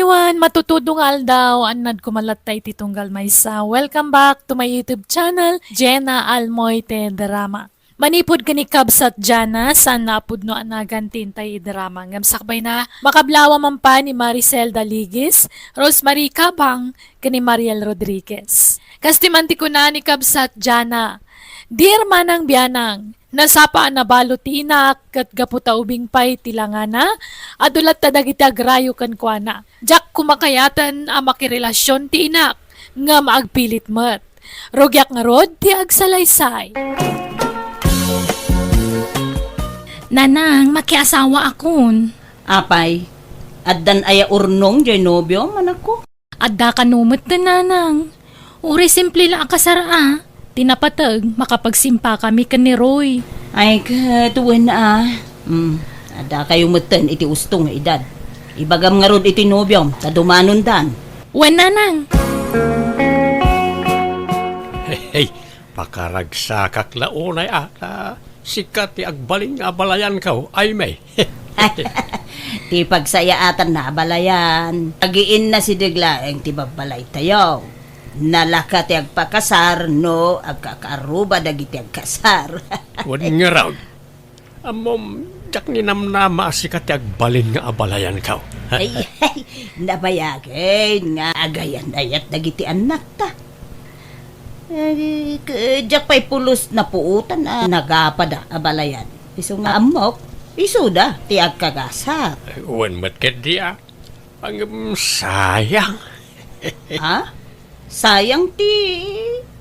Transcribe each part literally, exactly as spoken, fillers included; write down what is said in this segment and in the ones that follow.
Wen, matutudong nga aldaw, annad koma latta iti tunggal maysa. Welcome back to my YouTube channel, Jenna Almoite Drama. Manipud ken ni Kabsat Jana, saan a pudno a nagan ti intay idrama. Ngem sakbayna, makablawa man pay ni Maricel Daligis, Rosemary Cabang, ken ni Mariel Rodriguez. Kas ti man ti kuna ni Kabsat Jana, "Dear Manang Bianang, nasapa a nabalo ti inak ket gapu ta ubing pay ti langana, adu latta dagiti agrayo kenkuana. Diak koma kayaten a makirelasion ti inak, ngem agpilit met. Rugiak ngarud ti agsalaysay." Nanang, makiasawaakon. Apay, addan aya urnong jay nobiom, anakko? Adda kano met ti nanang. Uray simple la a kasar a. Ti napateg, makapagsimpakami ken ni Roy. Ay, ket wen a. Hmm, adda kayo metten iti usto nga edad. Ibagam ngarud iti nobiom, ta dumanondan. Wen, nanang. Hey, hey, pakaragsakak la unay a, ta sika ti agbalin nga abalayanko, Aimee. Ti pagsayaatanna, abalayan. Agiinna sideg laeng ti babbalaytayo. Nalaka ti agpakasar no agkakaarruba dagiti agkasar. Wen ngarud, ammom, diak ninamnama a sika ti agbalin nga abalayanko. Ay, ay, nabayagen nga agayan-ayat dagiti annakta. Eh, k-, diak pay pulos napuotan a nagapada, abalayan. Isu nga ammok, isuda ti agkagasat. Wen met ketdi a. Ngem sayang. Ha? Sayang ti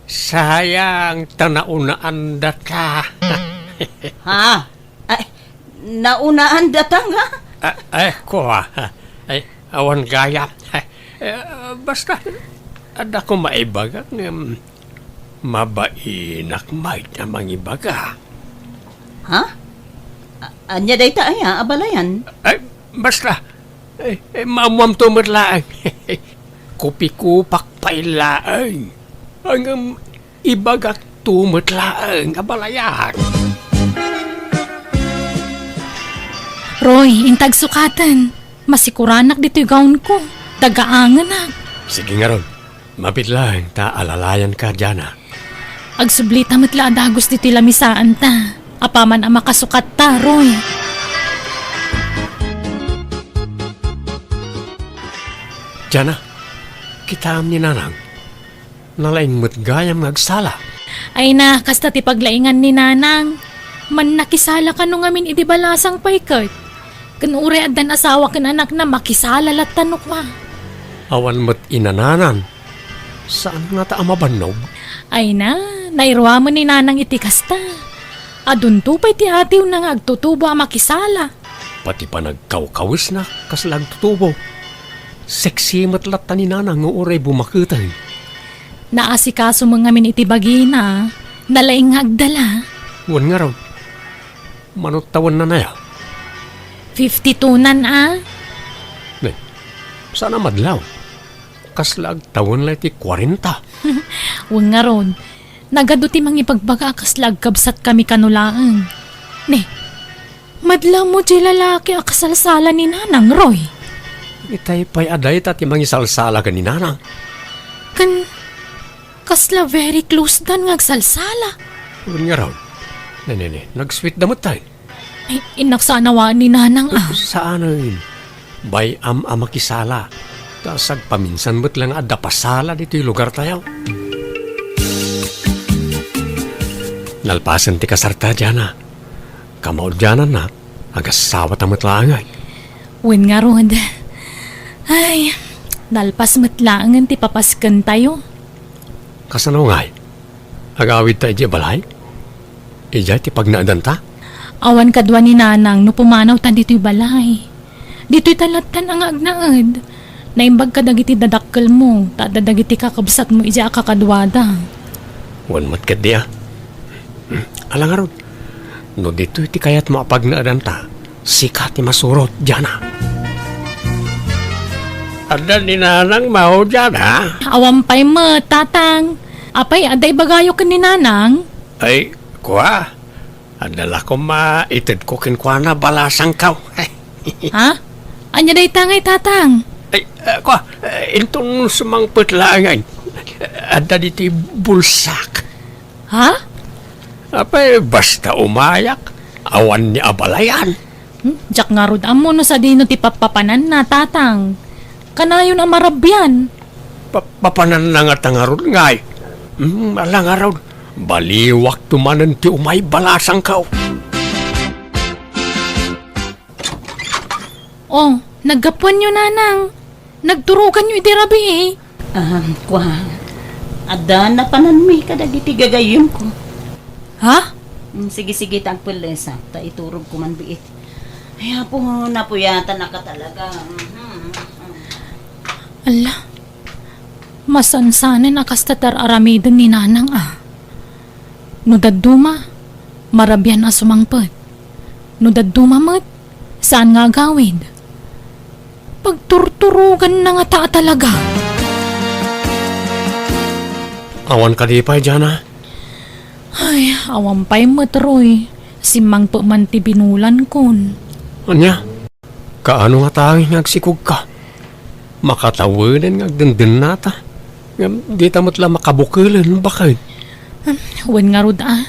Sayang ta naunaandata. Ha? Ay, naunaandata nga? Ah, eh, kua. Ay, awan gayam. Eh, basta, adda ko maibaga ngem mabainak met a mangibaga. Ha? A-, ania dayta aya, abalayan? Ay, basta, eh, eh, maammuamto met laeng. Kupikupak pay laeng. Ngem ibagakto met laeng, abalayan. Roy, inta agsukaten. Masikuranak ditoy gawnko. Dagaangenak. Sige ngarud. Mabiit laeng ta alalayanka, Jana. Agsublita met la a dagus ditoy lamisaanta. Apaman a makasukatta, Roy. Jana, kitaem ni Nanang. Nalaing met gayam nga agsala. Ay na, kasta ti paglaingan ni Nanang. Mannakisala kano ngamin idi balasang pay ket. Ken uray addan asawa ken anakna, makisala latta no kua. Awan met inananan. Saan ngata a mabannog? Ay na, nairuamen ni Nanang iti kasta. Adunto pay ti atiwna nga agtutubo a makisala. Pati panagkawkawisna, kasla agtutubo. Sexy met latta ni Nanang nga uray bumaketeng. Naasikaso met ngamin iti bagina, nalaing nga agdala. Wen ngarud, mano tawenna aya? Fifty-two-nan a. Ne, saan a madlaw? Kasla agtawen la iti kuarenta. Wen ngarud, nagadu ti mangibagbaga a kasla agkabsatkami kano laeng. Ne, madlawmo diay lalaki a kasalsala ni Nanang, Roy. Itay pay a dayta ti mangisalsala ken ni Nanang. Ken kasla very close-dan nga agsalsala. Wen ngarud. Ne, ne, ne, nagsweet-da met tayo. Ay, innak saan a waan ni Nanang a. Saanen. Bay-am a makisala. Ta sagpaminsan met la nga adda pasala ditoy lugartayo. Nalpasen ti kasarta, Jana. Kamaudiananna, agasawata met laeng, ay. Wen ngarud. Ay, nalpas met laengen ti papaskentayo. Kasano ngay? Agawidta idiay balay? Idiay ti pagnaedanta? Awan kadua ni Nanang no pumanawta ditoy balay. Ditoyta lattan a nga agnaed. Naimbag kadagiti dadakkelmo, ta adda dagiti kakabsatmo idiay a kakaduada. Wen met ketdi a. Ala ngarud, no ditoy ti kayatmo a pagnaedanta, sika ti masurot, Jana. Adda ni Nanang mao, Jana? Awan pay met, Tatang. Apay, adda ibagayo ken ni Nanang? Ay, kua, adda la koma itedko kenkuana balasangko. Ha? Ania dayta ngay, Tatang? Ay, ah, kwa, ah, inton sumangpet laengen. Adda ditoy bulsak. Ha? Apay, basta umayak, awan ni abalayan. Hmm, diak ngarud ammo no sadino ti pappapananna, Tatang. Kanayon a marabian. Pa-, papananna ngata ngarud ngay. Hmm, ala ngarud. Baliwakto manen ti umay balasangko. Oh, naggapuanyo, Nanang. Nagturokanyo iti rabii. Ah, kua, adda napananmi kadagiti gagayyemko. Ha? Mm, sige, sige, ta agpellesa, ta iturogko man biit. Ay, Apo, napuyatanaka talaga. Mhm. Ala, masansanen a kasta ti ar-aramiden ni Nanang, a. No dadduma, marabian a sumangpet. No dadduma met, saan nga agawid. Pagturturoganna ngata a talaga. Awan kadi pay, Jana? Ay, awan pay met, Roy. Simmangpet man ti binulankon. Ania? Kaano ngata nga agsikogka? Makatawenen nga agdendennata. Ngem dita met la makabukelen, baket. Hmm, wen ngarud a.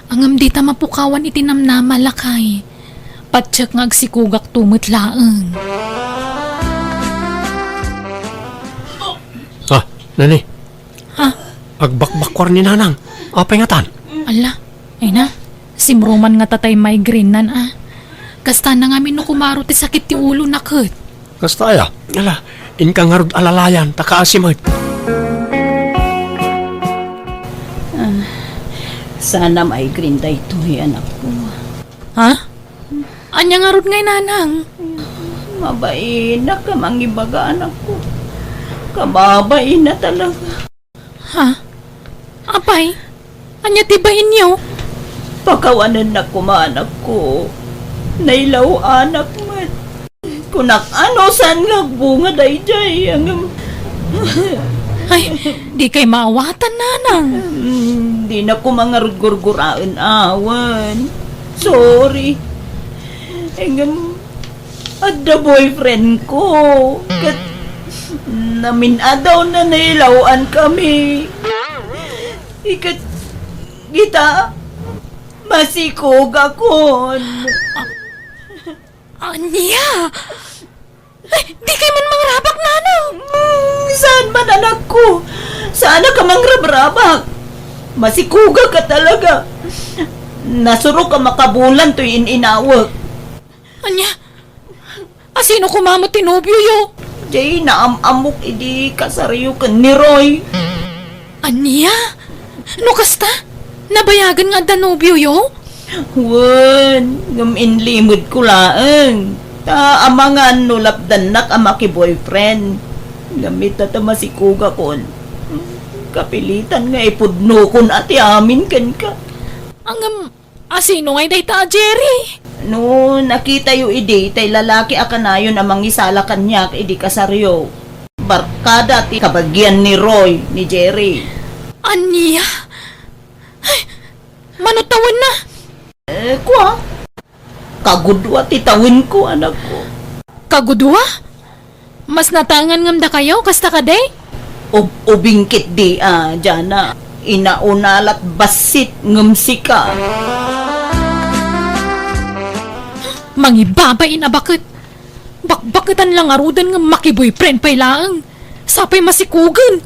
Ngem dita mapukawan iti namnama, lakay. Patiek nga agsikogakto met laeng. Ah, nani? Ha? Agbakbakuar ni Nanang. Apay ngatan? Ala, ay na. Simruman ngata tay migraine nan, a. Kasta na ngamin no kumaro ti sakit ti ulona ket. Kasta aya? Ala, inka ngarud alalayan, ta kaasi met. Ah, sana migraine daytoy, anakko. Ha? Ania ngarud ngay, Nanang? Mabainak a mangibaga, anakko. Kababain na talaga. Ha? Apay? Ania ti bainyo? Pakawanennak koma, anakko. Nailaw-anak met. Kunak, ano saan nga agbunga daydiay? Ngem, ay, dikay maawatan, Nanang. Hmm, dinak koma ngarud gurguraen awan. Sorry. Ngem, adda boyfriend ko. Ket namin-adaw na nailaw-an kami. Iket kita, masikogakon. Ania? Ay, dikay man mangrabak, Nanang! Hmm, saan man, anakko? Saanak a mangrabrabak. Masikogak ka talaga. Nasurok a makabulan toy in-inawek. Ania? Asino koma met ti nobioyo? Jay, naam-ammok idi kasaryo ken ni Roy. Ania? No kasta, nabayagen nga adda nobioyo? Wen, ngem inlimedko laeng. Ta amangan no lapdannak a maki-boyfriend. Ngem ita ta masikogakon. Kapilitan nga ipudnokon a ti amin kenka. Ngem, asino ngay dayta a Jerry? No nakitayo idi, tay lalaki a kanayon a mangisala kaniak idi kasaryo. Barkada ti kabagian ni Roy, ni Jerry. Ania? Ay, mano tawenna? Eh, kua? Kagudua ti tawenko, anakko. Kagudua? Mas natangan ngem dakayo, kasta kadi? Ub-, ubing ketdi a, Jana. Inauna lat bassit ngem sika. Mangibabain a baket. Bakbaketan la ngaruden ngem maki-boyfriend pay laeng. Sapay masikogen.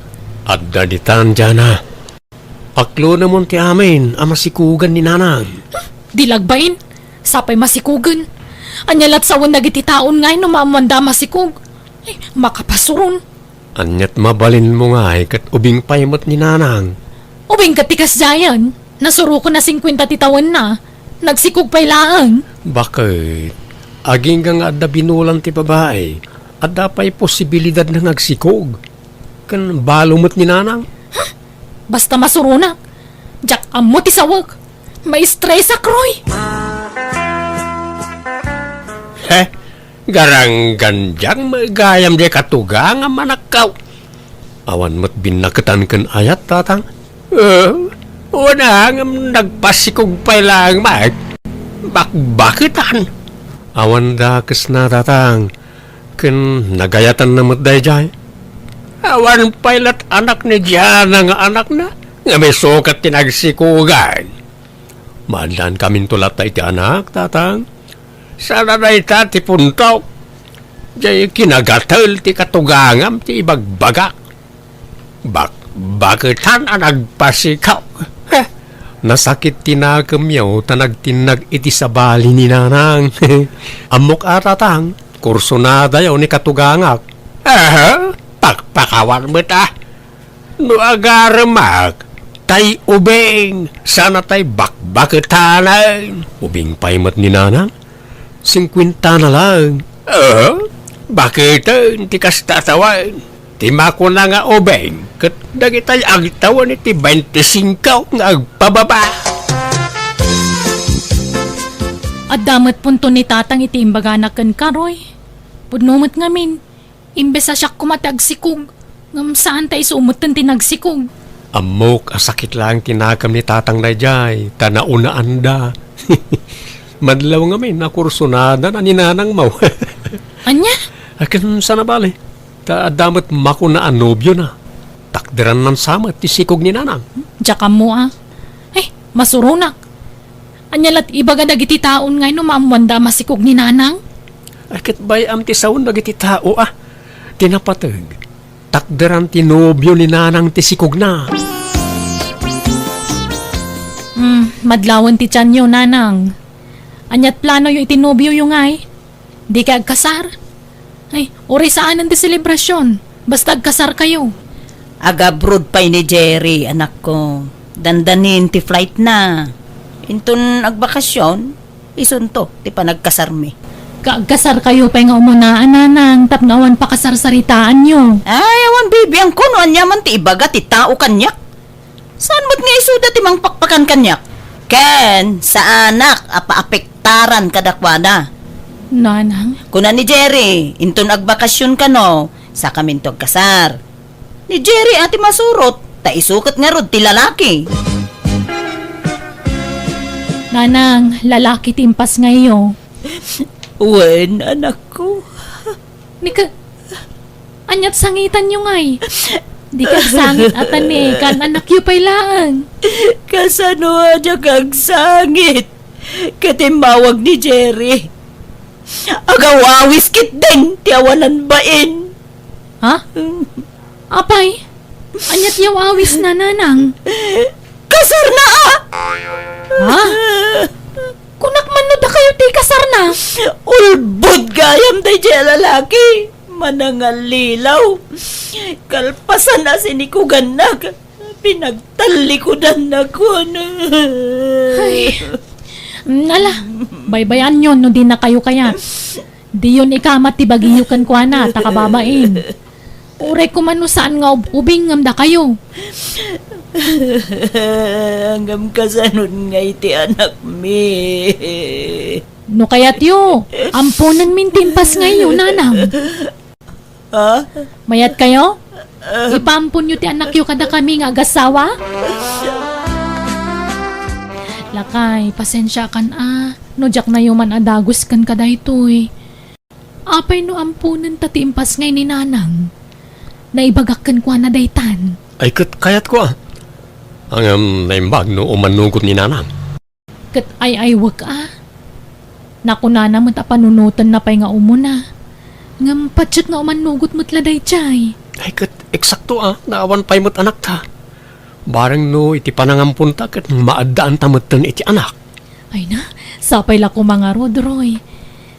Adda ditan, Jana. Paklonemon ti amin a masikogan ni Nanang. Di lagbain, sapay masikogen. Ania lat sawen dagiti taon ngay no maammoanda a masikog? Ay, makapasuron. Aniat mabalinmo ngay ket ubing pay met ni Nanang? Ubing ket ti kasdiayen, nasuroken a singkuenta ti tawenna, nagsikog pay laeng. Baket, agingga nga adda binulan ti babai, adda pay posibilidadna nga agsikog. Ken balo met ni Nanang. Basta masuronak. Diak ammo ti sawek. Maistresak, Roy. He, garanggan diak met gayam diay katugang a manakkaw. Awan met binnaketan ken ayat, tatang. Eh, wen a ngem nagpasikog pay laeng met. Bakbaketan. Awan dakesna, tatang. Ken nagayatanna met daydiay. Awan pay lat anak ni Diana nga anakna, nga misukat ti nagsikugan. Maaddaankaminto latta iti anak, tatang. Saan a dayta ti puntok. Diay kinagatel ti katugangam ti ibagbagak. Bakbaketan a nagpasikog. Heh, nasakit ti nakemyo ta nagtinnag iti sabali ni Nanang. Ammok a, tatang, kursunadayo ni katugangak. Aha, pakpakawan met a. No agaremak, tay ubing, saan a tay bakbaketanan. Ubing pay met ni Nanang. Singkuentana laeng. Aha, baketen ti kasta a tawen. Ti makuna nga ubing ket dagitay agtawen iti baintisingko nga agpababa. Adda met punto ni Tatang iti imbagana kenka, Roy. Pudno met ngamin, imbes a siak koma ti agsikog, ngem saan ta isu metten ti nagsikog. Ammok a sakit laeng ti nakem ni Tatang daydiay, ta naunaanda. Madlaw ngamin a kursunadana ni Nanangmo. Ania? Akin sana bale. Ta adda met makuna a nobiona. Takderannan sa met ti sikog ni Nanang. Diak ammo a. Ay, masuronak. Ania lat ibaga dagiti taon ngay no maammoanda a masikog ni Nanang? Ay, ket bay-am ti sawen dagiti tao a. Ti napateg, takderan ti nobio ni Nanang ti sikogna. Hmm, madlawen ti tianyo, Nanang. Aniat planoyo iti nobioyo ngay? Dikay agkasar? Ay, uray saanen ti selebrasion. Basta agkasarkayo. Agabroad pay ni Jerry, anakko. Dandanin ti flightna. Inton agbakasion, isunto ti panagkasarmi. Kaagkasarkayo pay nga umunaan, Nanang, tapno awan pakasarsaritaanyo. Ay, awan bibiangko no ania man ti ibaga ti tao kaniak. Saan met nga isuda ti mangpakpakan kaniak? Ken saanak a paapektaran kadakuada. Nanang? Kuna ni Jerry, inton agbakasion kano, sakaminto agkasar. Ni Jerry a ti masurot, ta isu ket ngarud ti lalaki. Nanang, lalaki ti impasngayyo. Wen, anakko. Ni ka-, aniat sangitanyo ngay? Dikay agsangit a ta ni kan-annakyo pay laeng. Kasano a diak agsangit? Ket immawag ni Jerry. Agaw-awis ketdin ti awanan bain. Ha? Apay, aniat yaw-awisna, Nanang? Kasarna a! Ha? Kunak man no dakayo ti kasarna? Ulbod gayam daydiay a lalaki. Manangallilaw. Kalpasan a sinikugannak, pinagtallikudannak. Ay, ala, baybayanyon no dinakayo kayat. Diyon ikamat ti bagiyo kenkuana, ta kababain. Uray koma no saan nga ub-ubing ngem dakayo. Ngem kasanon ngay ti anakmi? No kayatyo, amponenmin ti impasngayyo, Nanang. Ha? Mayatkayo? Ipaamponyo ti annakyo kadakami nga agassawa? Lakay, pasensiakan a, no diak nayo man a dagus kenka daytoy. Apay no amponenta ti impasngay ni Nanang? Naibagak kenkuana daytan. Ay, ket kayatko a. Ngem naimbag no umannugot ni Nanang. Ket ay-aywek a. Nakunana met a panunotenna pay nga umuna. Ngem patiek nga umannugot met la daydiay. Ay, ket eksakto a, naawan pay met anakta. Bareng no iti panangamponta ket maaddaanta metten iti anak. Ay na, sapay la koma ngarud, Roy.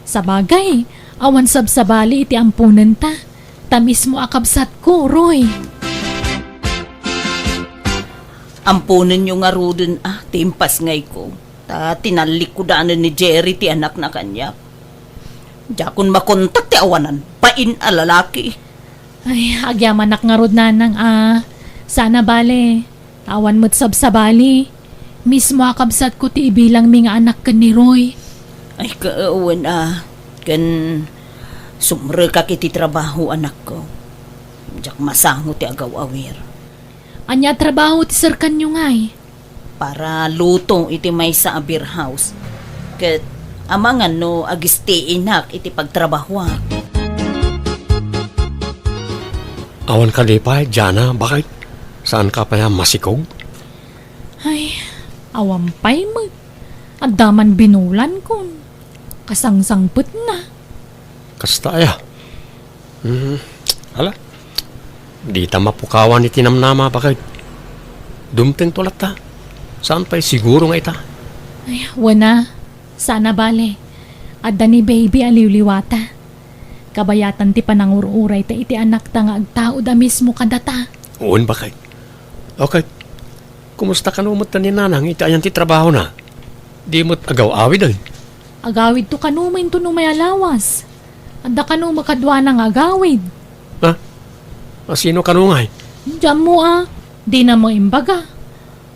Sabagay, awan sabsabali iti amponenta. Ta mismo a kabsatko, Roy. Amponenyo ngaruden a ti impasngayko, ta tinallikudanen ni Jerry ti anakna kaniak. Diakon makontak ti awanan bain a lalaki. Ay, agyamanak ngarud, Nanang a. Saan a bale, awan met sabsabali. Mismo a kabsatko ti ibilangmi nga anak ken ni Roy. Ay, ka-, wen a. Ken sumrekak iti trabaho, anakko. Diak masango ti agaw-awir. Ania a trabaho ti serkanyo ngay? Para luto iti maysa a beer house. Ket amangan no agistiinak iti pagtrabahoak. Awan kadi pay, Jana, baket? Saan ka pay a masikog? Ay, awan pay met. Adda man binulan kon kasangsangpetna. Kasta aya? Hmm, ala. Dita mapukawan iti namnama, baket. Dumtengto latta. Saan pay siguro nga ita? Ay, wen a. Saan a bale. Adda ni baby a liwliwata. Kabayatan ti panangur-urayta iti anakta nga agtaud a mismo kadata. Wen, baket. Okay. Kumusta kano met ni Nanang iti ayan ti trabahona? Di met agaw-awiden? Agawidto kano met intono may a lawas. Adda kano met kaduana nga agawid. Ha? A, sino kano ngay? Diammo a, dina met imbaga.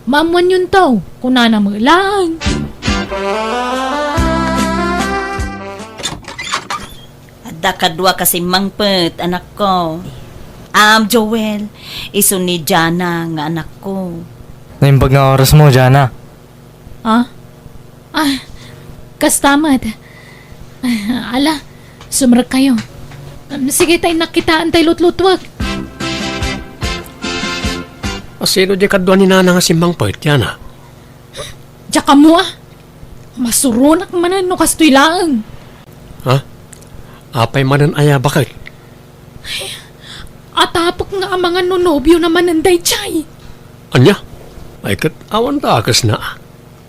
Maammoanyonto, kunana met laeng. Adda kadua ka simmangpet, anakko. Aam, Joel, isu ni Jana nga anakko. Naimbag nga orasmo, Jana. Ah? Ah, kasta met. Ah, ala, sumrekkayo. Um, sige, ta innak kitaen tay lutlutuek. A, sino diay kadua ni Nanang a simmangpet, Jana? Diak ammo a. Masuronak manen no kastoy laeng. Ha? Apay manen aya, baket? Atapek nga amangan no nobiona manen daydiay. Ania? Ay ket awan dakesna.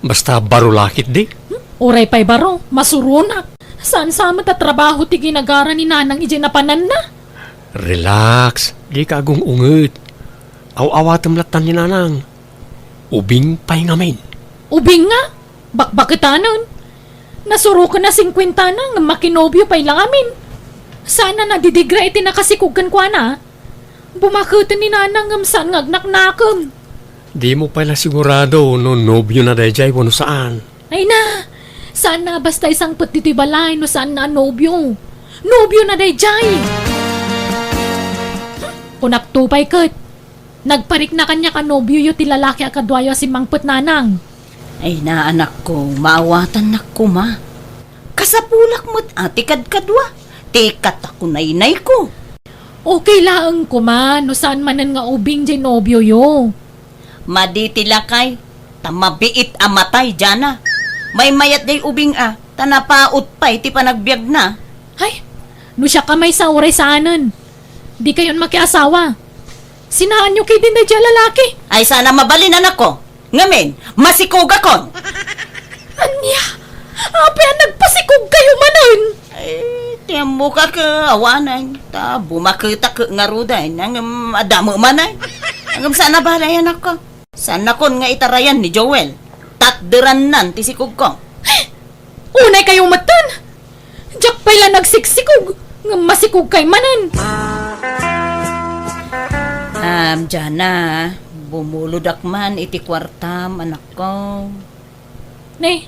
Basta baro la ketdi. Hmm? Uray pay baro, masuronak. Saan sa met a trabaho ti ginagara ni Nanang idiay napananna? Relax, dika agung-unget. Aw-awatem latta ni Nanang. Ubing pay ngamin. Ubing nga? Bakbaketanen. Nasuroken a singkuentana ngem makinobio pay la ngamin. Saan a nadidigra iti nakasikog kenkuana. Bumaketen ni Nanang ngem saan nga agnaknakem. Dimo pay la sigurado no nobiona daydiay wenno saan. Ay na! Saan a basta isangpet ditoy balay no saan a nobio. Nobiona daydiay! Kunakto pay ket. Nagparikna kaniak a nobioyo ti lalaki a kaduayo a simmangpet, Nanang. Ay na, anakko, maawatannak koma. Kasapulak met a ti kadkadua, ti katakunaynayko. Okay laeng koma no saan manen nga ubing diay nobioyo. Madi ti lakay, ta mabiit a matay, Jana. Maymayat diay ubing a, ta napaut pay ti panagbiagna. Ay, no siak a maysa uray saanen. Dikayon makiasawa. Sinaanyo ketdin daydiay a lalaki. Ay, saan a mabalin, anakko. Ngamin, masikogakon. Ania? Apay a nagpasikogkayo manen? Ay, ti ammok a ket awanen. Ta bumaketak ngaruden. Ngem adda met manen. Ngem saan a bale, anakko. Saannakon nga itarayan ni Joel. Takderannan ti sikogko. Unaykayo metten! Diak pay la nagsiksikog, ngem masikogkay manen. Am, Jana, bumulodak man iti kuartam, anakko. Ne,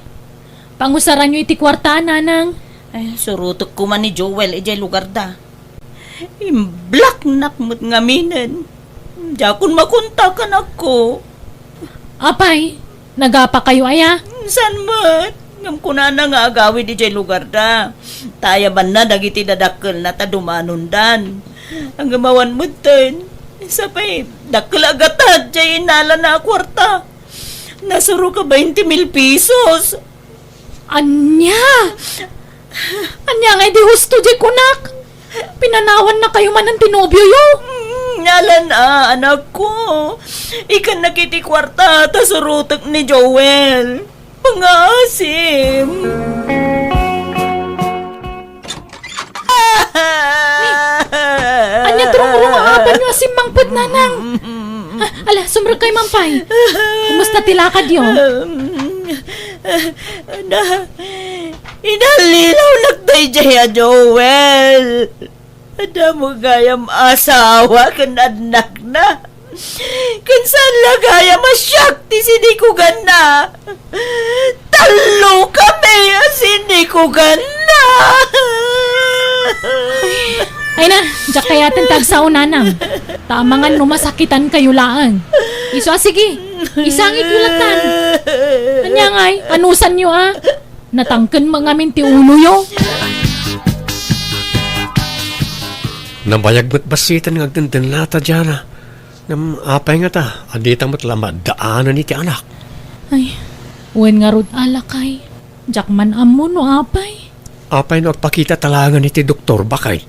pangusaranyo iti kuarta, Nanang. Ay, surotek koma ni Joel idiay lugarda. Imblaknak met ngaminen. Diakon makontak, anakko. Apay, nagapakayo aya? Saan met? Ngem kunana nga agawid idiay lugarda. Ta ayabanna dagiti dadakkelna ta dumanondan. Ngem awan metten. Sapay, dakkel a gatad diay innalana a kuarta. Nasurok a bainte mil pesos. Ania? Ania ngay di husto diay kunak? Pinanawannakayo manen ti nobioyo? Mm, alan a, anakko. Ikkannak iti kuarta ta surotek ni Joel. Pangaasim. Ni, ania ti rungrungaanyo a simmangpet, Nanang? Ah, ala, sumrekkay man pay. Kumusta ti lakadyo? Na, inallilawnak daydiay a Joel. Adda met gayam asawa ken annakna. Ken saan la gayam a siak ti sinikuganna. Tallo kami a sinikuganna. Ay na, diak kayaten ti agsao, Nanang. Ta amangan no masakitankayo laeng. Isu a, sige, isangityo lattan. Ania ngay, anusanyo a? Natangken met ngamin ti uloyo. Nabayag met bassiten nga agdendennata, Jana. Ngem apay ngata, a dita met la maaddaanen iti anak? Ay, wen ngarud a lakay. Diak man ammo no apay. Apay no agpakitata laengen iti doktor, baket?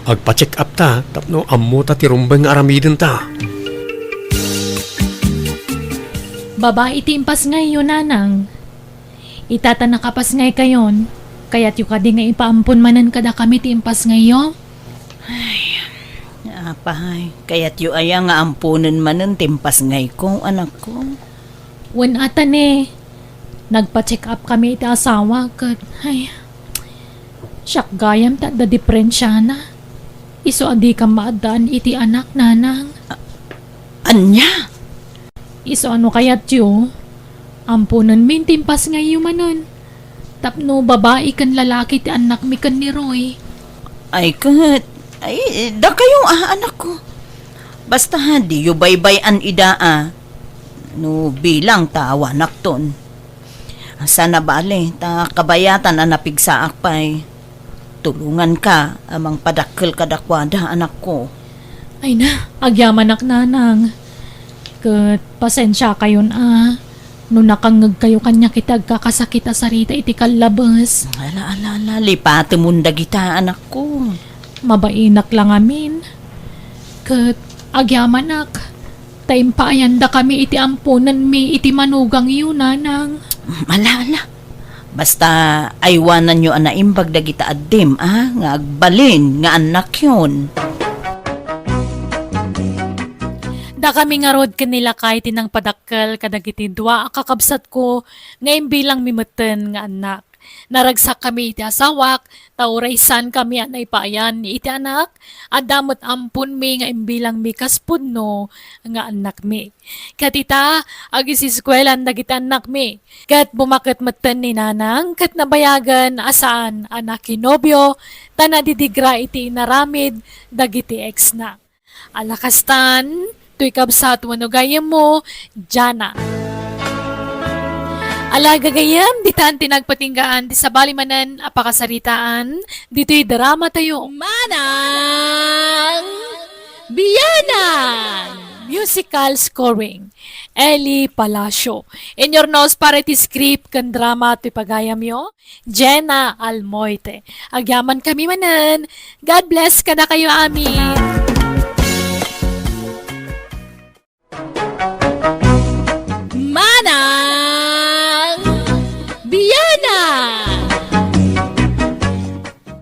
Agpa-check up ta tapno ammota ti rumbeng nga aramidenta. Babai ti impasngayyo, nanang. Ita ta nakapasngaykayon, kayatyo kadi nga ipaampon manen kadakami ti impasngayyo? Ay, apay, kayatyo aya nga amponen manen ti impasngayko, anakko? Wen a ta ne, nagpa-check up kami iti asawak ket, ay, siak gayam ta adda diperensiana. Isu a dikam maaddaan iti anak, nanang. Ania? Isu a no kayatyo, amponenmi ti impasngayyo manen. Tapno babai ken lalaki ti annakmi ken ni Roy. Ay ket, ay, dakayo a, anakko. Basta, diyo baybay-an ida a. No bilang ta awanakton. Saan a bale, ta kabayatan a napigsaak pay. Tulonganka a mangpadakkel kadakuada, anakko. Ay na, agyamanak, nanang. Ket pasensiakayon a, no nakangngegkayo kaniak iti agkakasakit a sarita iti kallabes. Ala, ala, ala, lipatemon dagita, anakko. Mabainak la ngamin. Ket agyamanak, ta impaayandakami iti amponenmi iti manugangyo, nanang. Ala, ala. Basta, aywananyo a naimbag dagita addim, a, nga agbalin nga annakyon. Dakami ngarud ken ni lakay ti nangpadakkel kadagiti dua a kakabsatko nga imbilangmi metten nga annak. Naragsakkami iti asawak, ta uray saankami a naipaayan iti anak, adda met amponmi nga imbilangmi kas pudno nga annakmi. Ket ita, agisiskuelan dagiti annakmi. Ket bumaket metten ni nanang ket nabayagen a saan a nakinobio ta nadidigra iti inaramid dagiti ex-na. Ala kastan, toy kabsat wenno gayyemmo, Jana. Ala gagayyem, ditan ti nagpatinggaan ti sabali manen a pakasaritaan ditoy drama tayo. Manang Bianang! Musical scoring, Eli Palacio. Inurnos para iti script ken drama ti pagayamyo, Jenna Almoite. Agyamankami manen. God bless kadakayo amin. Manang Bianang!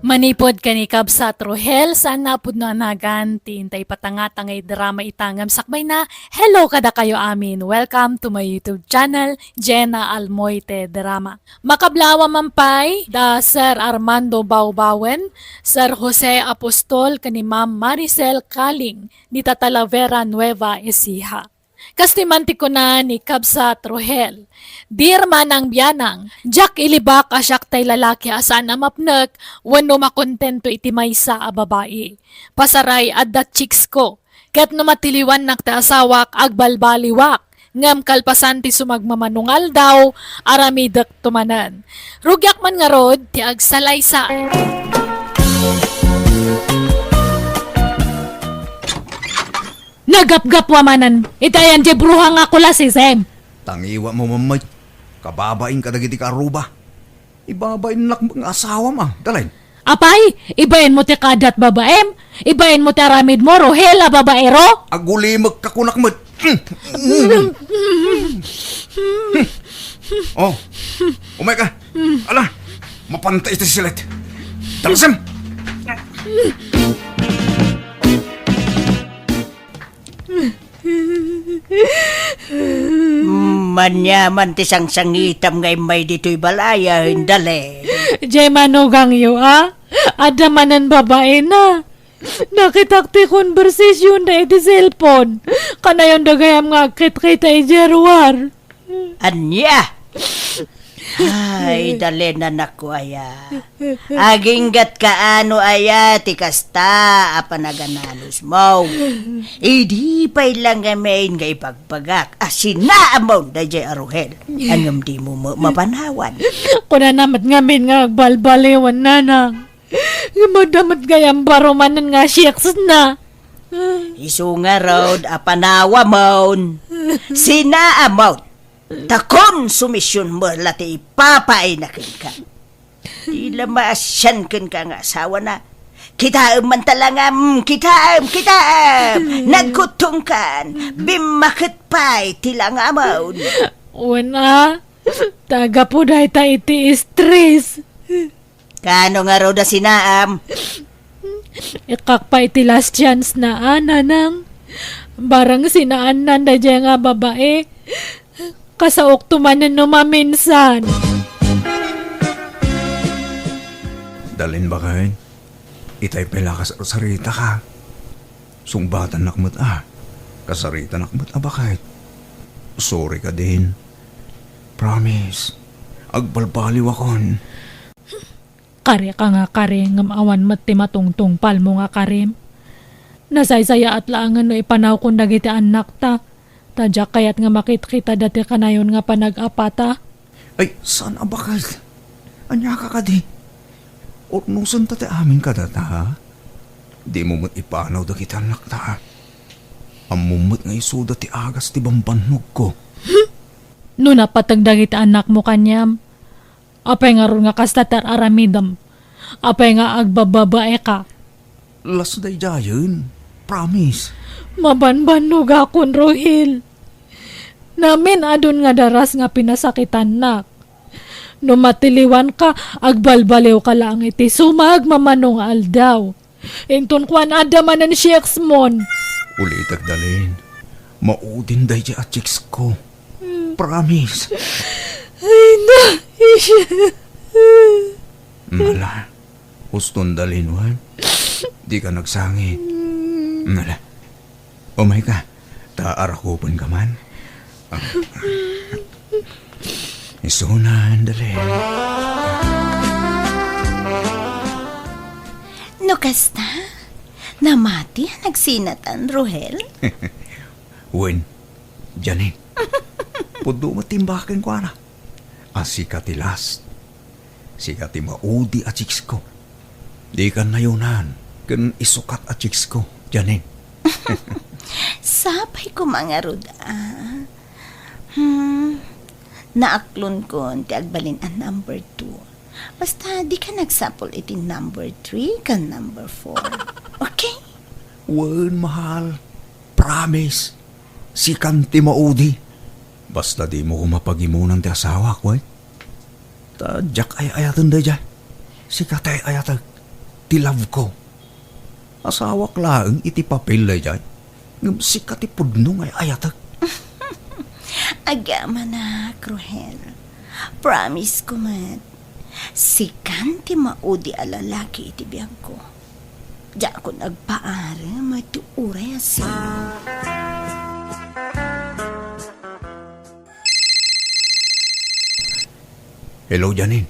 Manipud ken ni Kabsat Rohel, saan a pudno a nagan ti intay patangata nga idrama ita ngem sakbayna. Hello kadakayo amin. Welcome to my YouTube channel, Jenna Almoite Drama. Makablaaw man pay da Sir Armando Baubauen, Sir Jose Apostol, ken ni Ma'am Maricel Kaling, dita Talavera, Nueva Ecija. Kastoy man ti kuna ni Kabsat Rohel, "Dear Manang Bianang, diak ilibak a siak tay lalaki a saan a mapnek wenno makontento iti maysa a babai. Pasaray, adda chicks ko. Ket no matiliwannak ti asawak, agbalbaliwak. Ngem kalpasan ti sumagmamano nga aldaw, aramidekto manen." Rugiak man ngarud ti agsalaysa. Nagapgapwa manen iti ayan diay bruha nga kulasisem. Tangiwa mo, Mamay. Kababain kadagiti kaaruba. Ibabainnak nga asawam a, Dalen. Apay, ibainmo ti kaaddat babaem? Ibainmo ti aramidmo, Rohel a babaero? Agulimekka kunak met. Oh, umayka. Ala, mapanta iti silet. Dalasem! Maniaman ti sangsangitam nga immay ditoy balay a, Dalen. Diay manugangyo a, adda manen babaena. Nakitak ti konbersasionna iti cellphone. Kanayonda gayam nga agkitkita idiay ruar. Ania? Ay, Dalen, anakko aya. Aginggatka no aya ti kasta a panagananusmo. Idi pay la ngamin nga ibagbagak a sinaamon daydiay a Rohel. Ngem dimo ma-, mapanawan. Kunana met ngamin nga agbalbaliwen, Nanang. Ngem adda met gayam baro manen nga shakes na. Isu ngarud a panawamon, sinaamon, ta konsumision met la ti ipapaayna kenka. Ti la maasian kenka nga asawana. Kitaem man ta la nga, mm, kitaem, kitaem. Nagkuttongkan, bimmaket pay ti langamon. Wen a, ta gapu dayta iti stress. Kaano ngarud a sinaam? Ikkak pay iti last chance na, a, nanang. Barang sinaannan daydiay nga babai, kasaokto manen no maminsan. Dalin, baket, itay pay la kasarsarita ka. Sungbatannak met a. Kasaritanak met a, baket. Sorry ka din. Promise. Agbalbaliwakon. Kari ka nga kari ngem awan met ti matungtungpalmo nga karim. Nasaysayaat laengen no ipanawkon dagiti annakta, ta diak kayat nga makitkita dati kanayon nga panag-apata. Ay, saan a baket? Ania ka kadi? Urnosenta ti amin kadata, ha? Dimo met ipanaw dagiti annakta, ha? Ammom met nga isuda ti agas ti bambannogko. No napateg dagiti annakmo kaniam, apay ngarud nga kasta ti ar-aramidem? Apay nga agbababaeka? Las daydiayen. Promise. Mabanbannogakon, Ruhel. Namin-adun nga daras nga pinasakitannak. No matiliwanka, agbalbaliwka laeng iti sumagmamano nga aldaw. Inton kuan, adda manen shakes mon. Ulitek, Dalin. Maudin daydiay a chicks ko. Promise. Ay, na, isya. Mala, uston, Dalin, wen? Di ka nagsangit. Mala, umay ka. Ta arakupen ka man. Ah. Isunan, Dalin. No kasta, namati a nagsinatan, Ruhel? Wen, Janine. Pudno met ti imbaga kenkuana. A sika ti last. Sika ti maudi a chicks ko. Di ka nayonan ken isukat a chicks ko, Janine. Sapay koma ngarud a. Hmm, naaklonkon ti agbalin a number two. Basta di ka nagsapul iti number three ken number four. Okay? Wen, mahal. Promise. Sikan ti maudi. Basta dimo koma pagimunan ti asawak, wen? Ta diak ay-ayaten daydiay. Sika ti ay-ayatek. Ti love ko. Asawak laeng iti papel daydiay. Ngem sika ti pudno nga ay-ayatek. Agamanak, Ruhel. Promise ko met. Sikan ti maudi a lalaki iti biagko. Diakon agpaarem ti uray a sano. Hello, Janine.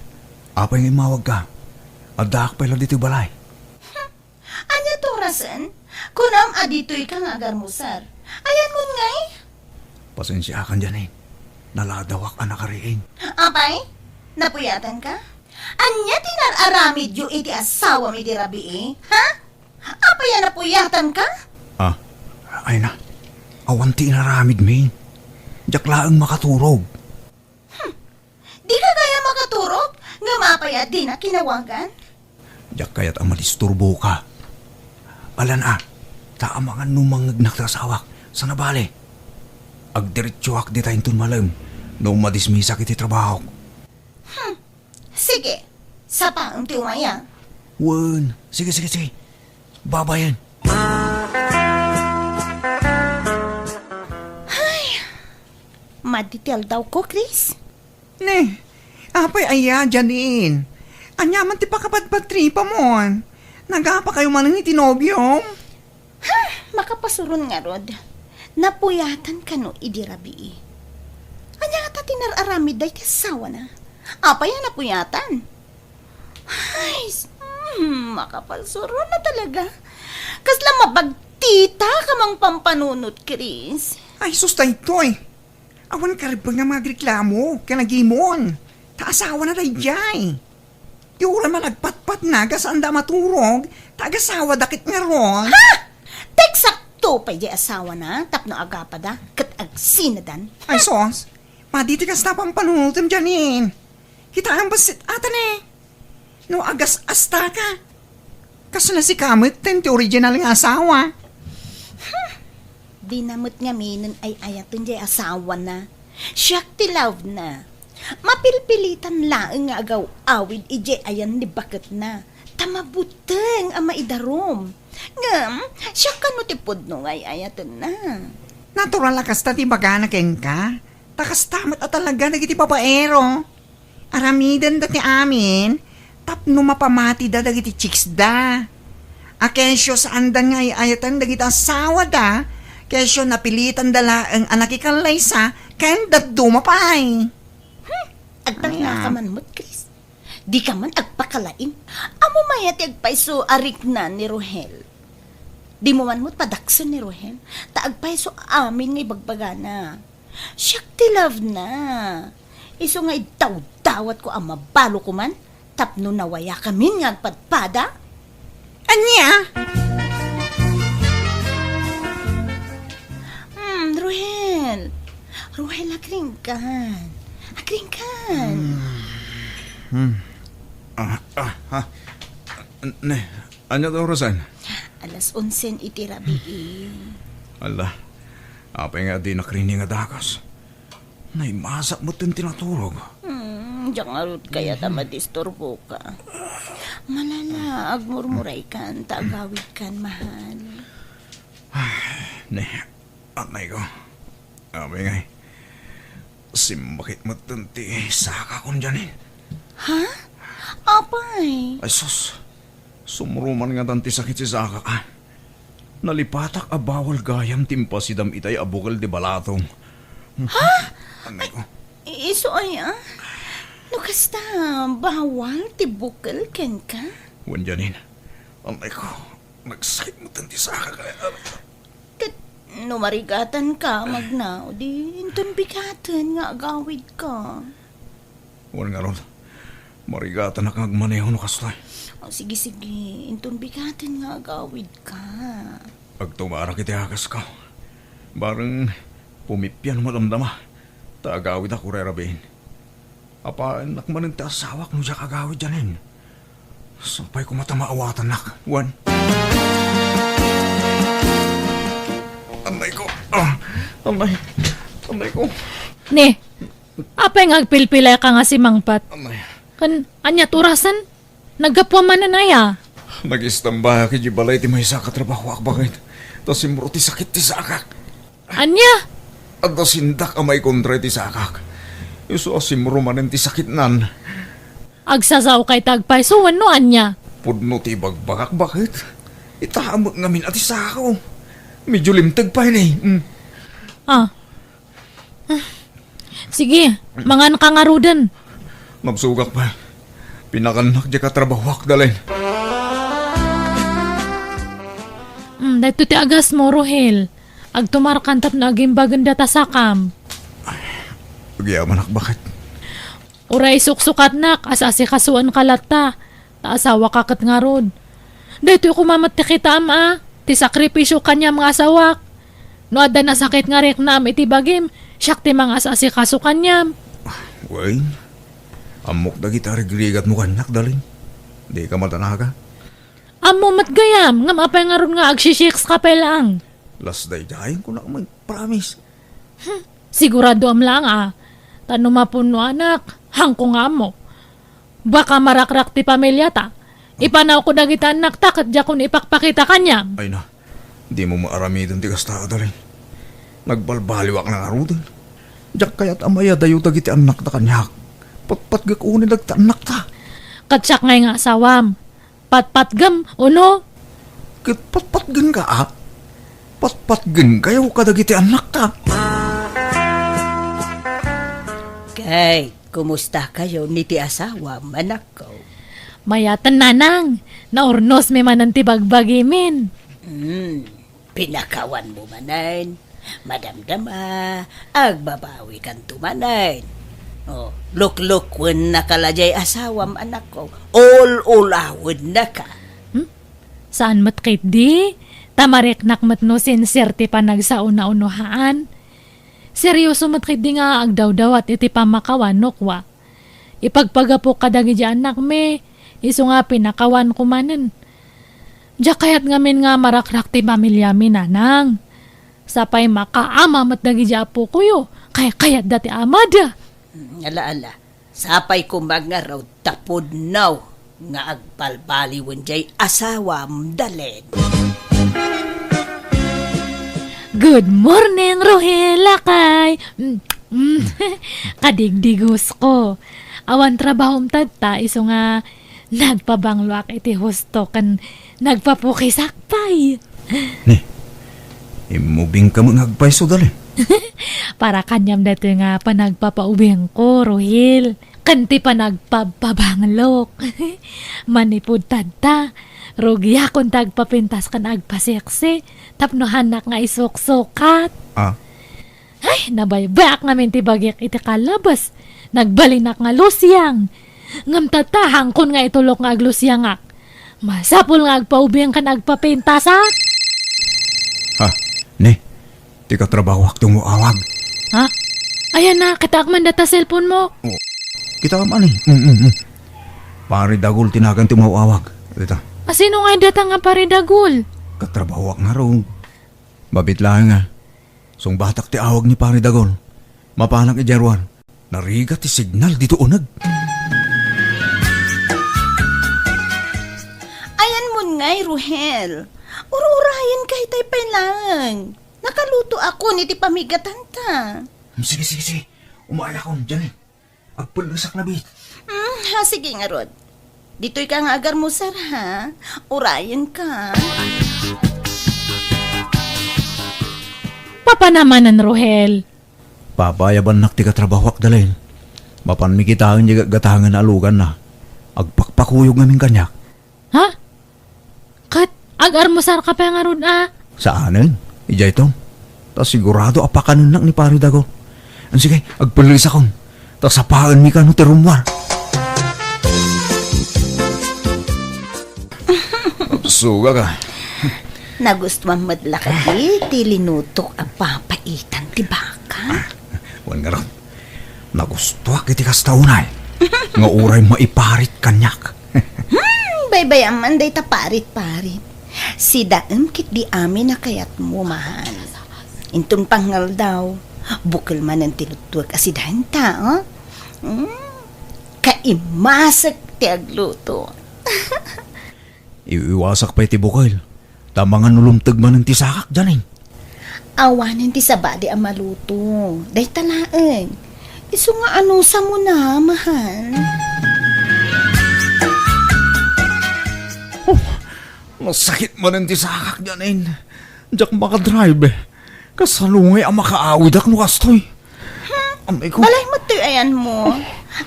Apay nga immawagka? Addaak pay la ditoy balay. Hmm. Ania ti orasen? Kunam a ditoyka nga agarmusar. Ayanmon ngay? Pasensiakan, Janine. Naladawak a nakariing. Apay? Napuyatanka? Ania ti nar-aramidyo iti asawam iti rabii? Ha? Apay a napuyatanka? Ah, ay na. Awan ti inaramidmi. Diak laeng makaturog. Hmm. Dika gayam makaturog? Ngem apay a dina kinawagan? Diak kayat a madisturboka. Alan a, ta amangan no mangngegnak ti asawak. Sana bale. Agdiretsoak dita inton malem no madismisak iti trabahok. Hmm. Sige. Sapaem ti umay a. Wen. Sige, sige, sige. Babayen. Ay. Madi ti aldawko, Chris. Ne, apay aya, Janine? Ania man ti pakabadbadtripamon? Nagapakayo manen iti nobiom? Hmm, makapasuron ngarud. Napuyatan kano idi rabii? Ania ngata ti nar-aramid dayta asawana? Apay a napuyatan? Ay, s-, hmm, makapasuron na talaga. Kasla mabagtita ka mang pampanunot, Chris. Ay, sus, daytoy. Awan karibeng nga mga agreklamo ken agimon. Ta asawana daydiay. Ti uray man agpatpatna, gasaanda a maturog, ta agasawada ket ngarud. Ha? Eksakto pay diay asawana tapno agapada ket agsinadan. Ay, sos, madi ti kasta a pampanunotem, Janine. Kitaem bassit ata ne. No agas-asta ka, kasla sika met ti original nga asawa. Dina met ngaminen ay-ayaten diay asawana. Siak ti love na. Mapilpilitan laeng nga agaw-awid idiay ayan ni baketna. Ta mabuteng a maidarum. Ngem, siak kano ti pudno nga ay-ayatenna. Natural a kasta ti ibagana kenka. Ta kasta met a talaga dagiti babaero. Aramidenda ti amin tapno mapamatida dagiti chicksda. A kesyo saandan nga ay-ayaten dagiti asawada, kesyo napilitanda laeng a nakikallaysa ken dadduma pay. Hmm, agtalna ka man met, Chris. Dika man agpakalain. Ammom aya ti agpayso a rikna ni Rohel? Dimo man met padaksen ni Rohel, ta agpayso amin nga ibagbagana. Siak ti love na. Isu nga idawdawatko a mabalokoman tapno nawayakamin nga agpadpada. Ania? Hmm, Ruhel. Ruhel, agringkan. Agringkan. Hmm. Ah, ah, ah. Ne, ania ti orasen? Alas onse iti rabii. Ala, apay nga dinak rikna nga dagus? Naimasak met ti naturog. Hmm, diak ngarud kayat a madisturboka. Malala, agmurmuraykan, ta agawidkan, mahal. Ay, ne, anay ko. Apay ngay, simmakit met ti sakakon, Janine. Ha? Apay? Ay, sus. Sumruman ngatan ti sakit ti sakak, ah. Nalipatak a bawal gayam ti impasidam itay a bukel ti balatong. Ha? Anay ko. Isu aya? No kasta, bawal ti bukel kenka? Wen, Janine. Anay ko. Nagsakit met ti sakak, ah. Ket no marigatanka, magna, di inton bigaten nga agawidka. Wen ngarud, marigatanak nga agmaneho no kastoy. O, sige, sige. Inton bigaten nga agawidka. Agtumarak iti agasko. Bareng pumipian no madamdama. Ta agawidak uray rabiin. Apaennak manen ti asawak no diak agawid, Janine. Sapay koma ta maawatannak, wen. Anay ko. Ah, anay. Anay ko. Ne, apay nga agpilpilayka nga simangpet? Anay. Ken ania ti orasen? Naggapuam manen aya? Nagistambayak idiay balay ti maysa a katrabahoak, baket. Ta simro ti sakit ti sakak. Ania? Adda sindak a maikontra iti sakak. Isu a simro manen ti sakitnan. Agsasaoka iti agpayso wenno ania? Pudno ti ibagbagak, baket. Itaem met ngamin a ti sako. Medio limteg pay ni. Mm. Ah. Sige, manganka ngaruden. Nabsogak pay. Pinakannak diay katrabahoak, Dalin. Mm, daytoy ti agasmo, Rohel. Agtumarkan tapno agimbagen data sakam. Agyamanak, baket. Uray isuksukatnak, as-asikasuenka latta, ta asawaka ket ngarud. Daytoy koma met ti kitaem a, ti sakripisio kaniam nga asawak. No adda nasakit nga riknam iti bagim, siak ti mangas-asikaso kaniam. Wen, ammok dagiti arigrigatmo kaniak, Dalin. Dika madanaga. Ammo met gayam, ngem apay ngarud nga agsisiks ka pay laeng? Lasdaydayen kunak met, promise. Hmm, siguradoam laeng a, ta no mapunnoanak, haanko nga ammo. Baka marakrak ti pamiliata. Ipanawko dagiti annakta ket diakon ipakpakita kaniam. Ay na, dimo met aramiden ti kasta, Dalin. Nagbalbaliwak na ngaruden. Diak kayat a mayadayo dagiti annakta kaniak. Patpatgek unay dagiti annakta. Ket siak ngay nga asawam. Patpatgem, uno? Ket patpatgenka, a? Patpatgenkayo kadagiti annakta. Kay, kumustakayo ni ti asawam, anakko? Mayaten, nanang. Naurnosmi manen ti bagbagimin. Hmm, pinakawanmo manen. Madamdama, agbabawikanto manen. Oh, luklukwen naka la jay asawam, anakko. Ul-ulawennaka. Hmm? Saan met ketdi? Ta mariknak met no sincere ti panagsauna-unohaan. Serioso met ketdi nga agdawdawat iti pammakawan no kua. Ipagpagapok kadagiti annakmi, isu nga pinakawanko manen. Diak kayat ngamin nga marakrak ti pamiliami, nanang. Sapay makaama met dagiti apokoyo, kaykayatda ti amada. Mm, ala, ala. Sapay koma ngarud ta pudno nga agbalbaliwen jay asawam, Dalen. Good morning, Ruhil, lakay. Mm, mm. Kadigdigos ko. Awan trabahom tatta, isu nga nagpabangloak iti husto ken nagpapukisak pay. Ni, immubingka met nga agpayso, Dalen. Para kaniam daytoy nga panagpapaubingko, Ruhil. Ken ti panagpabpabanglok. Manipud tatta, rugiakon ti agpapintas ken agpaseksi tapno hannak nga isuksukat. Ah. Ay, nabaybayak ngamin ti bagik iti kalabas. Nagbalinak nga lusiang. Ngem tatta, hangkon nga itulok nga aglusiangak. Masapul nga agpaubing ken agpapintasak. Ha? Ni, ti katrabahoak ti umaw-awag. Ha? Ayan na, kitaak man data cellphone mo. Oh, kita ka man eh. Mm, mm, mm. Pare Dagul ti nagan ti umaw-awag. Dita. Asino nga data nga Pare Dagul? Katrabahoak ngarud. Mabit laeng nga. Sungbatak ti awag ni Pare Dagul. Mapanak idiay ruar. Narigat ti signal dito uneg. Ayan mo ngay, Ruhel. Ur-urayen ka itay pay laeng. Nakaluto ako ni ti pamigatanta. Hmm, sige, sige, sige. Umayakon, Janine. Agpellesak na, bi. Hmm, ha, sige ngarud. Ditoy ka nga agarmusar, ha? Urayen ka. Papanamanen, Ruhel. Papayabannak ti katrabahoak, Dalen. Mapanmi kitaen diay gatgatangen a luganna. Agpakpakuyog ngamin kaniak. Ha? Ket agarmusar ka pay ngarud a? Saanen. Idiay to. Ta sigurado a pakanennak ni Pare Dago. Sige, agpellisakon. Ta sapaenmi kano ti rummuar. Suga ka. Nagustuam met la kadi ti linutok a papaitan ti baka? Wen ngarud, nagustuak iti kasta unay, nga uray maiparit kaniak. Hmm, baybay-am man dayta parit-parit. Sidaem ketdi amin a kayatmo, mahal. Inton pangngaldaw, bukel manen ti luttuek a sidaenta, oh? Hmm, kaimasek ti agluto. Iwiwasak pay ti bukel. Ta mangan no lumteg manen ti sakak, Janine. Awanen ti sabali a maluto. Dayta laeng. Isu nga anusam na, mahal. Oh, nasakit manen ti sakak, Janine. Diak makadrive. Kasano ngay a makaawidak no kastoy? Hmm? Amay ko. Balay met toy ayanmo.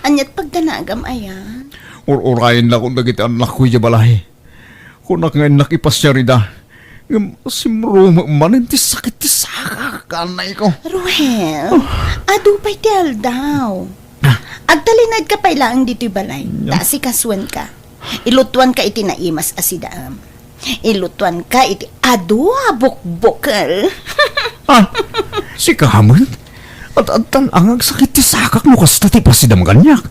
Aniat pagdanagam aya? Ur-urayen la kon dagiti annakko idiay balay. Kunak nga innak ipasiar ida. Ngem simrumem manen ti sakit ti sakak, anay ko. Ruhel, adu pay ti aldaw. Ah. Agtalinaedka pay laeng ditoy balay. Nya? Ta asikasuenka. Ilutuanka iti naimas a sidaem. Ilutuanka iti adu a bukbukel. Ah, sika man? Ad-adtan a nga agsakit ti sakak no kasta ti pasidam kaniak.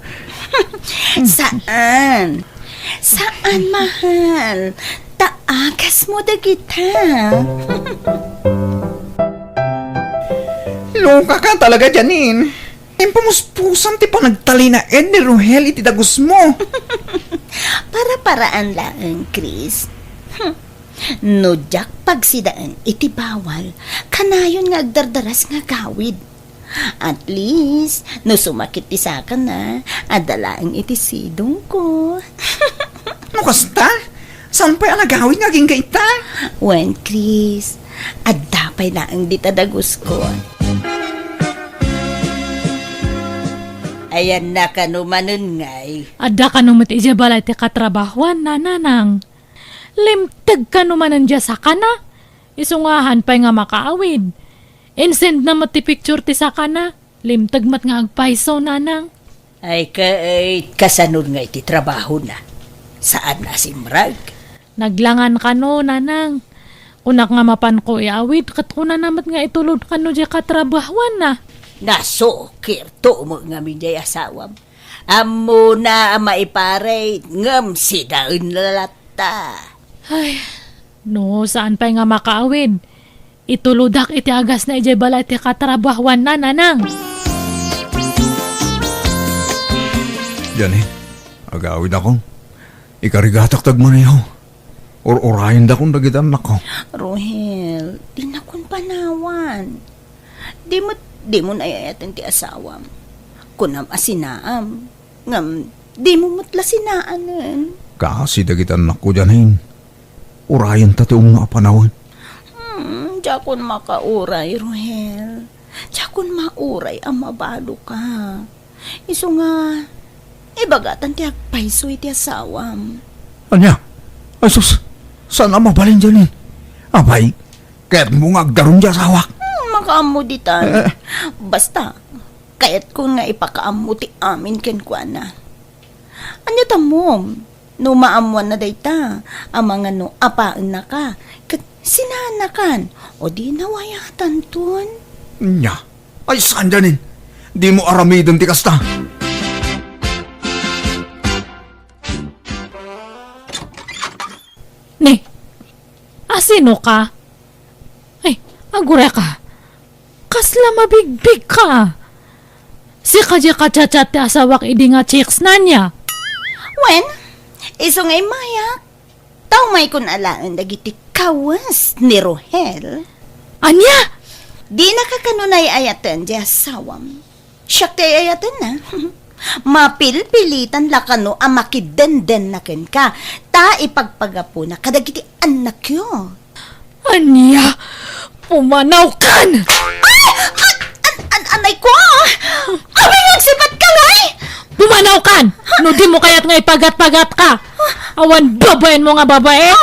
Saan. Saan, mahal. Ta agasmo dagita. Loka ka talaga, Janine. Impamuspusan ti panagtalinaed ni Ruhel iti dagusmo. Para-paraan laeng, Chris. Hmm. No diak pagsidaen iti bawal, kanayon nga agdardaras nga agawid. At least, no sumakit ti sakana, adda laeng iti sidongko. No kasta, saan pay a nagawid nga agingga ita? Wen, Chris, adda pay laeng dita daguskon. Ayanna kano manen ngay. Adda kano met idiay balay ti katrabahuan, nanang. Limteg kano manen diay sakana. Isu nga haan pay nga makaawid. Insendna met ti picture ti sakana. Limteg met nga agpayso, nanang. Ay, ket kasano nga iti trabahona? Saan a simrek? Naglangan kano, nanang. Kunak nga mapanko iawid, ket kunana met nga itulod kano diay katrabahuanna. Nasukirto met ngamin diay asawam. Ammona a maiparit, ngem sidaen latta. Ay, no, saan pay nga makaawid? Itulodak iti agasna idiay balay ti katrabahuanna, nanang. Janine, agawidakon. Ikarigatak ti agmaneho. Ur-urayendakon dagiti annakko. Rohel, dinakon panawan. Di met, dimo ay-ayaten ti asawam. Kunam a sinaam. Ngem, dimo met la sinaanen. Kaasi dagiti annakko, Janine. Urayenta ti umno a panawen. Hmm, diakon makauray, Rohel. Diakon mauray a mabaloka. Isu nga, ibagatan ti agpayso iti asawam. Ania? Ay sus, saan a mabalin, Janine? Apay, kayatmo nga agdarum ti asawak? Hmm, makaammo ditan. Eh. Basta, kayatkon nga ipakaammo ti amin kenkuana. Ania tammom? No maammoanna dayta, amangan no apaennaka, ket sinaannakan, o di nawayatanton? Nya, ay saan, Janine? Dimo aramiden ti kasta. Ni, asino ka? Ay, agureka. Kasla mabigbig ka. Sika diay ka-chat-chat ti asawak idi nga chicks na nia? Wen, isu nga immayak, ta umaykon alaen dagiti kawes ni Rohel. Ania? Dinaka kano ay-ayaten diay asawam. Siak ti ay-ayatenna. Mapilpilitan la kano a makiddendenna kenka, ta ipagpagapuna kadagiti annakyo. Ania? Pumanawkan! Ay! An, an, an, anay ko! Awan nga agsipat ka, Nay! Pumanawkan! No dimo kayat nga ipagat-pagatka! Awan babaenmo nga babae! Ah,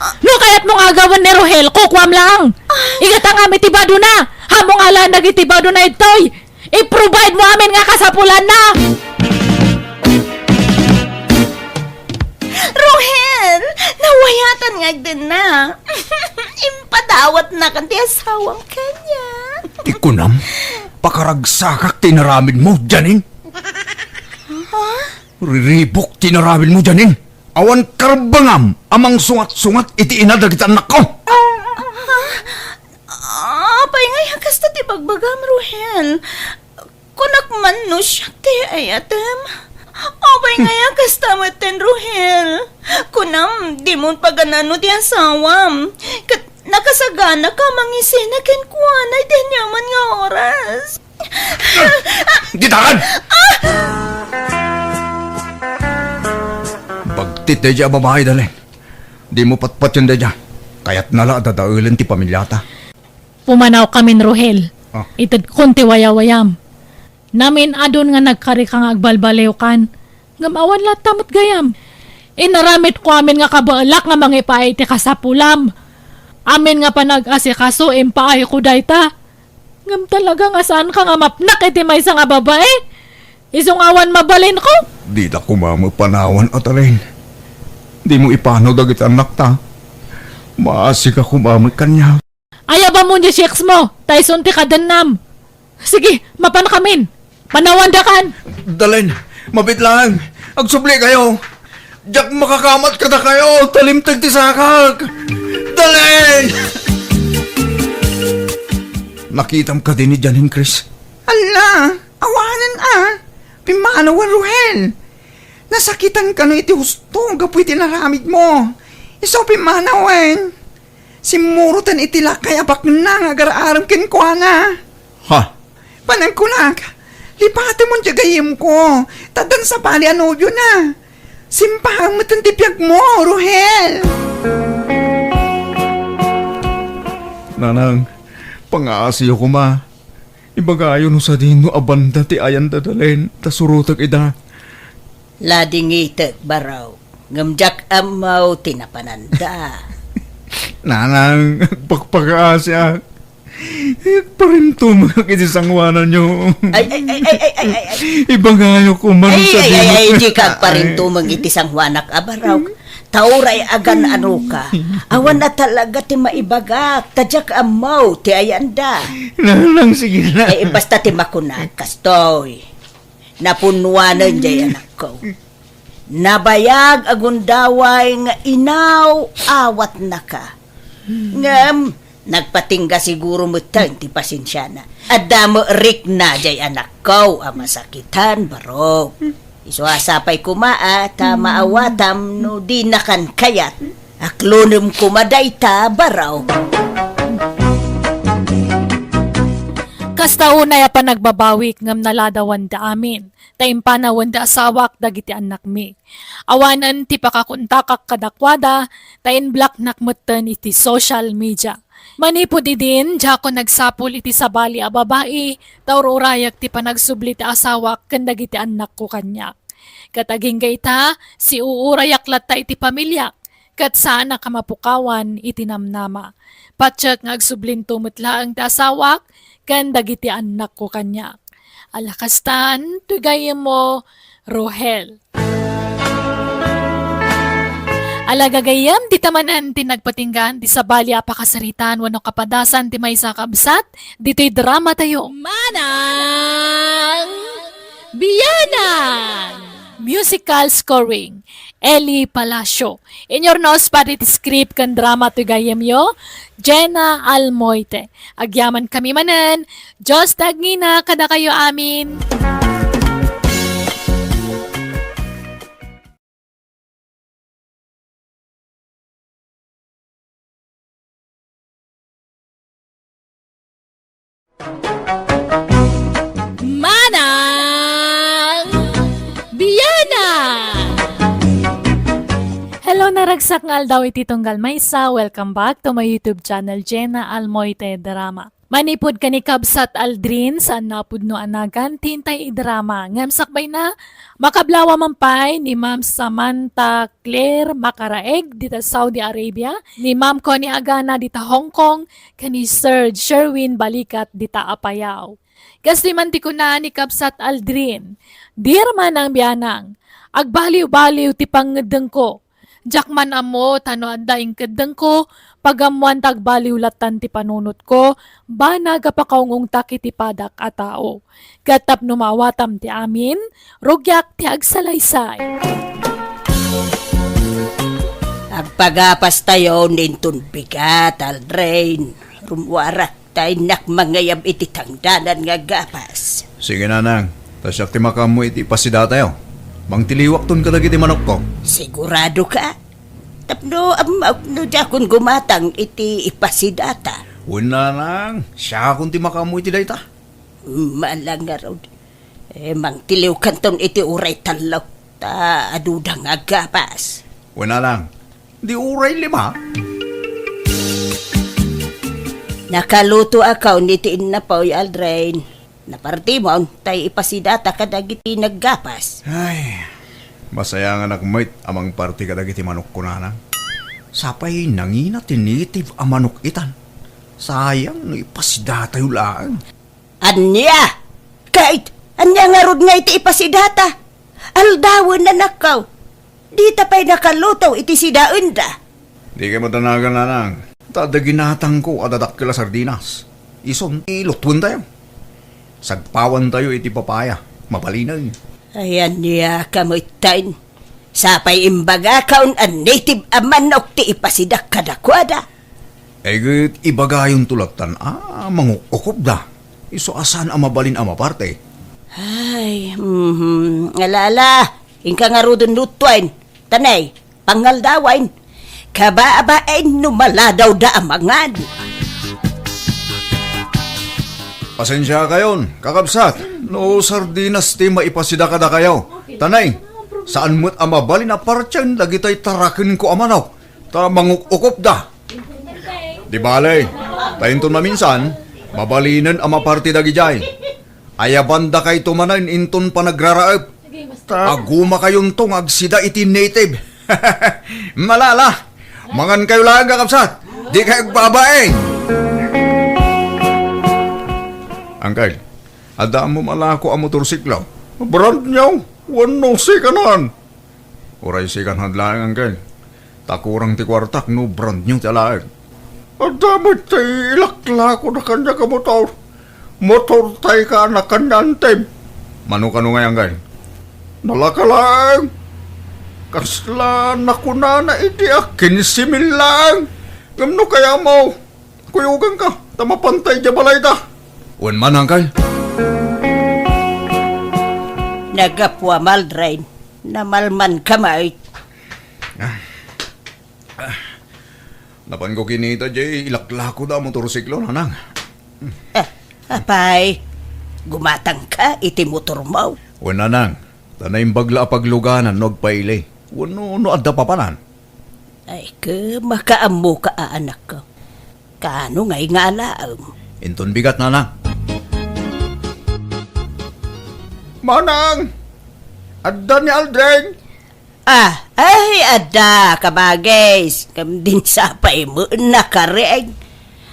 ah. No kayatmo nga agawen ni Rohel, kukuam laeng! Igatangam iti badona! Ammom alaen dagiti badona ditoy! I-provide mo amin nga kasapulanna! Rohel, nawayatan nga agdenna. Impadawatnakan ti asawam kaniak. Ti kunam, pakaragsakak ti inaramidmo, Janine. Ha? Riribuk ti inaramidmo, Janine. Awan karbengam a mangsungat-sungat iti ina dagiti annakko. Ha? Apay nga ya kasta ti bagbagam, Rohel? Kunak man no siak ti ayatem. Apay nga ya kasta metten, Rohel? Kunam, dimon paganano ti asawam. Ket nakasaganaka a mangisina kenkuana iti aniaman nga oras. Ditakan! Bagtit daydiay a babai, Dalen. Dimo patpatien daydiay. Kayatna la a dadaelen ti pamiliata. Pumanawkamin, Rohel. Ah. Itedkon ti wayawayam. Namin-adun nga nagkarika nga agbalbaliwkan. Ngem awan latta met gayam. Inaramidko amin nga kabaelak nga mangipaay iti kasapulam. Amin nga panag-asikaso, impaayko dayta. Ngem talaga nga saanka nga mapnak iti maysa nga babae? Isu nga awan mabalinko? Dita koma met panawan, Atalin. Dimo ipanaw dagiti annakta. Maasika koma met kaniak. Ayabamon diay chicks mo, ta isun ti kadennam. Sige, mapankamin. Panawandakan. Dalen, mabiit laeng. Agsubli kayo. Diak makakamat kadakayo, ta limteg ti sakak. Dalen! Nakitam kadi ni Janine, Chris? Ala, awanen a. Pimmanawen, Ruhel. Nasakitan kano iti husto gapu iti naramid mo. Isu pimmanawen. Simmuroten iti lakay a baknang nga agar-arem kenkuana. Ha? Panagkunak, lipatemon diay gayyemko, ta addan sabali a nobiona. Simpaem metten ti biagmo, Ruhel. Nanang, pangaasiyo koma. Ibagayo no sadino a banda ti ayan da Dalen, ta surotek ida. Ladingitek, barok, ngem diak ammo ti napananda. Nanang, agpakpakaasiak. Parintumeng iti sangoananyo. Ay, ay, ay, ay, ay, ay, ay, ay. Ibagayo koma no Ay, ay, ay, ay, sadino. Dika agparintumeng iti sangoanak a baraw. Ta uray agan-anoka. Awan a talaga ti maibagak, ta diak ammo ti ayanda. Nanang, sige na. Eh, basta ti makunak, kastoy. Napunnuanen jay anakko. Nabayag a gundaway nga inaw-awatnaka. Ngem, nagpatingga siguro metten ti pasensiana. Adda met rikna jay anakko a masakitan, barok. Isu a sapay koma a ta maawatam no dinakan kayat. Aklonem koma dayta, barok. Kasta unay a panagbabawik ngem naladawan da amin, ta impanawen da asawak dagiti annakmi. Awanen ti pakakontakak kadakuada, ta inblocknak metten iti social media. Manipud idin, diakon nagsapul iti sabali a babai, ta ur-urayak ti panagsubli ti asawak ken dagiti annakko kaniak. Ket agingga ita, siuurayak latta iti pamiliak, ket saanak a mapukawan iti namnama. Patiek nga agsublinto met laeng ti asawak ken dagiti annakko kaniak. Ala kastan, ti gayyemmo, Rohel. Ala gagayyem, dita manen ti nagpatinggaan ti sabali a pakasaritaan wenno kapadasan ti maysa a kabsat ditoy drama tayo. Manang Biyanan! Musical scoring, Eli Palacio. Inyurnos padi ti script ken drama ti gayyemyo, Jenna Almoite. Agyaman kami manen, Dios ti agngina kadakayo amin. Manang Biyanan! Hello, naragsak nga aldaw iti tunggal maysa. Welcome back to my YouTube channel, Jenna Almoite Drama. Manipud ken ni Kabsat Aldrin, saan a pudno a nagan ti intay idrama. Ngem sakbayna, makablawa man pay ni Ma'am Samantha Claire Makaraeg dita Saudi Arabia, ni Ma'am Connie Agana dita Hong Kong, ken ni Sir Sherwin Balikat dita Apayao. Kastoy man ti kuna ni Kabsat Aldrin, Dear Manang Biyanang, agbaliw-baliw ti pangngeddengko. Diak man ammo ta no adda inkeddengko, pagammoan ta agbaliw lattan ti panunotko, banag a pakaung-ungtak iti padak a tao. Ket tapno maawatam ti amin, rugiak ti agsalaysay. Agpagapastayon inton bigat, Aldrin. Rummuarak ta innak mangayab iti tangdanan nga gapas. Sige, nanang. Ta siak ti makaammo iti ipasidatayo. Mangtiliwakton kadagiti manokko. Sigurado ka? Tapno ammaok no diakon gumatang iti ipasidata. Wen, nanang, siakon ti makaammo iti dayta. Malangarod. Eh, mangtiliwkanton iti uray tallo, ta aduda nga gapas. Wen, nanang, di uray lima. Nakaluto akon iti innapoy, Aldrin. Napartimon, tay ipasidata kadagiti naggapas. Ay, masayanganak met a mangparti kadagiti manokko, nanang. Sapay nangina ti native a manok itan. Sayang no ipasidatayo laeng. Ania? Ket ania ngarud nga iti ipasidata? Aldawen, anakko. Dita pay nakaluto iti sidaenda. Dikay madanagan, nanang. Ta adda ginatangko a dadakkel a sardinas. Isun ti ilutwentayo. Sagpawantayo iti papaya. Mabalinen. Ay, ania ka metten? Sapay imbagakon a native a manok ti ipasidak kadakuada. Ay, ket ibagayonto lattan a manguk-ukopda. Isu a saan a mabalin a maparte. Ay, mhm. Ala, ala. Inka ngaruden lutuen. Tanay, pangaldawen. Kababain no maladawda a mangan. Pasensiakayon, kakabsat, no sardinas ti maipasida kadakayo. Tanay, saan met a mabalin a partien dagitay tarakenko a manok, ta manguk-ukopda. Di bale, ta inton maminsan, mabalinen a maparti dagidiay. Ayabandakayto manen inton panagraraep. Ta agumakayonto nga agsida iti native. Malala, mangankayo laeng, kakabsat. Dikay agbabain. Angkel, adda ammom a lako a motorsiklo? Brand new, wenno second hand? Uray second hand laeng, Angkel. Ta kurang ti kuartak no brand new ti alaek. Adda met ti ilaklako na kaniak a motor. Motor tay kaanakan ni Antem. Mano kano ngay, Angkel? Nalaka laeng. Kasla nakunana idi a kinse mil laeng. Ngem no kayatmo, kuyoganka, ta mapantay diay balayda. Wen man, Angkel. Nagapuam, Aldrin. Namalmanka met. Ah. Ah. Napanko kinita diay ilaklakoda a motorsiklo, Nanang. Ah, apay, gumatangka iti motormo? Wen, Nanang. Ta naimbag la a pagluganan no agpaili. Wenno no adda papanan. Ay, ket makaammoka a anakko. Kaano ngay nga alaem? Inton bigat, Nanang. Manang! Adda ni Aldrin! Ah, ay, adda, kabagis. Ngem dinsapay met nakaring.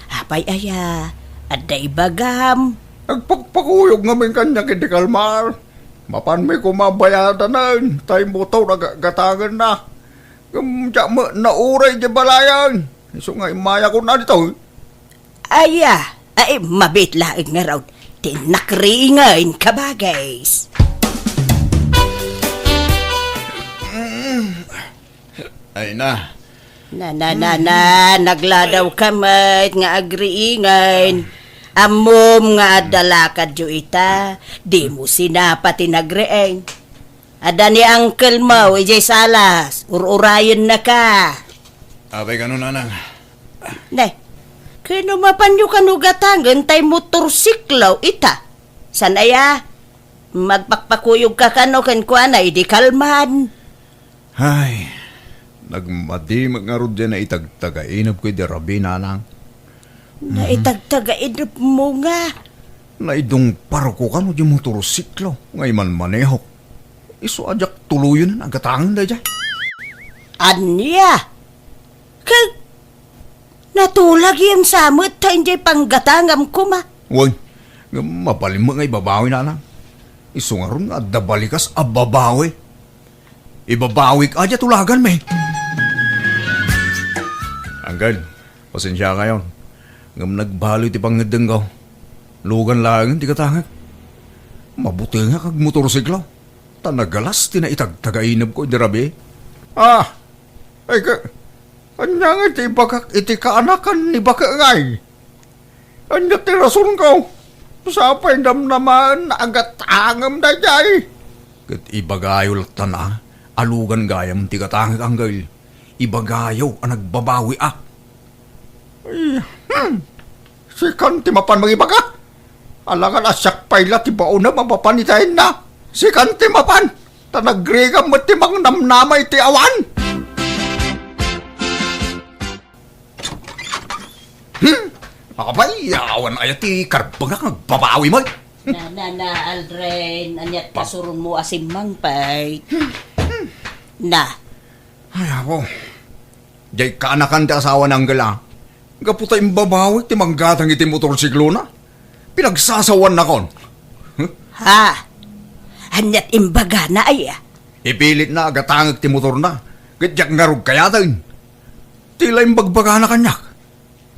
Apay aya, adda ibagam? Agpakpakuyog ngamin kaniak iti kalmar. Mapanmi koma bayadanen, tay motor a gagatangenna. Ngem diak met nauray diay balayen. Isu nga immayakon ditoy. Aya, ay, mabit laeng ngarud ti nakringen, kabagis. Ay na. Na, na, na, na, nagladawka met nga agriingen. Ammom nga adda lakadyo ita, dimo sinapa ti nagriing. Adda ni uncle mo, idiay salas, ur-urayennaka. Apay kano, Nanang? Ne, kano mapanyo kano gatangen tay motorsiklo ita? San aya? Magpakpakuyogka kano kenkuana idi kalman. Ay, nagmadi met ngarud diay naitagtagainepko idi rabii, Nanang. Naitagtagainepmo nga? Naidungparko kano diay motorsiklo nga imanmanehok. Isu a diak tuloyen a gatangen daydiay. Ania? Ket natulag yam sa met ta idiay panggatangam koma. Wen, ngem mabalin met nga ibabawi, Nanang. Isu ngarud nga adda balikas a babawi. Ibabawik a diay tulaganmi. Angkel, pasensiakayon. Ngem nagbaliw ti pangngeddengko. Lugan laengen ti gatangek. Mabutengak agmotorsiklo. Ta nagalas ti naitagtagainepko idi rabii. Ah! Ay, ka, ania ngay ti ibagak iti kaanakan ni Bake ngay? Ania ti rasonko? Sapay namnamaen a gatangem daydiay. Ket ibagayo latta a, alugan gayam ti gatangek, Angkel. Ibagayo a nagbabawi a. Ay, hmm. Sikan ti mapan mangibaga. Alangan a siak pay la ti baonem a mapan itayenna. Sikan ti mapan. Ta nagrigam met ti mangnamnama iti awan. Hmm? Apay, awan aya ti karbengak nga agbabawi met? Na, na, na, Aldrin, ania't pasuronmo a simmangpet? Na. Ay, apo. Diay kaanakan ti asawa ni Angkel, a. Gapu ta imbabawik ti manggatang iti motorsiklona. Pinagsasawaannakon. Huh? Ha? Ania't imbagana, aya? Ipilitna a gatangek ti motorna, ket diak ngarud kayaten. Ti la imbagbagana kaniak.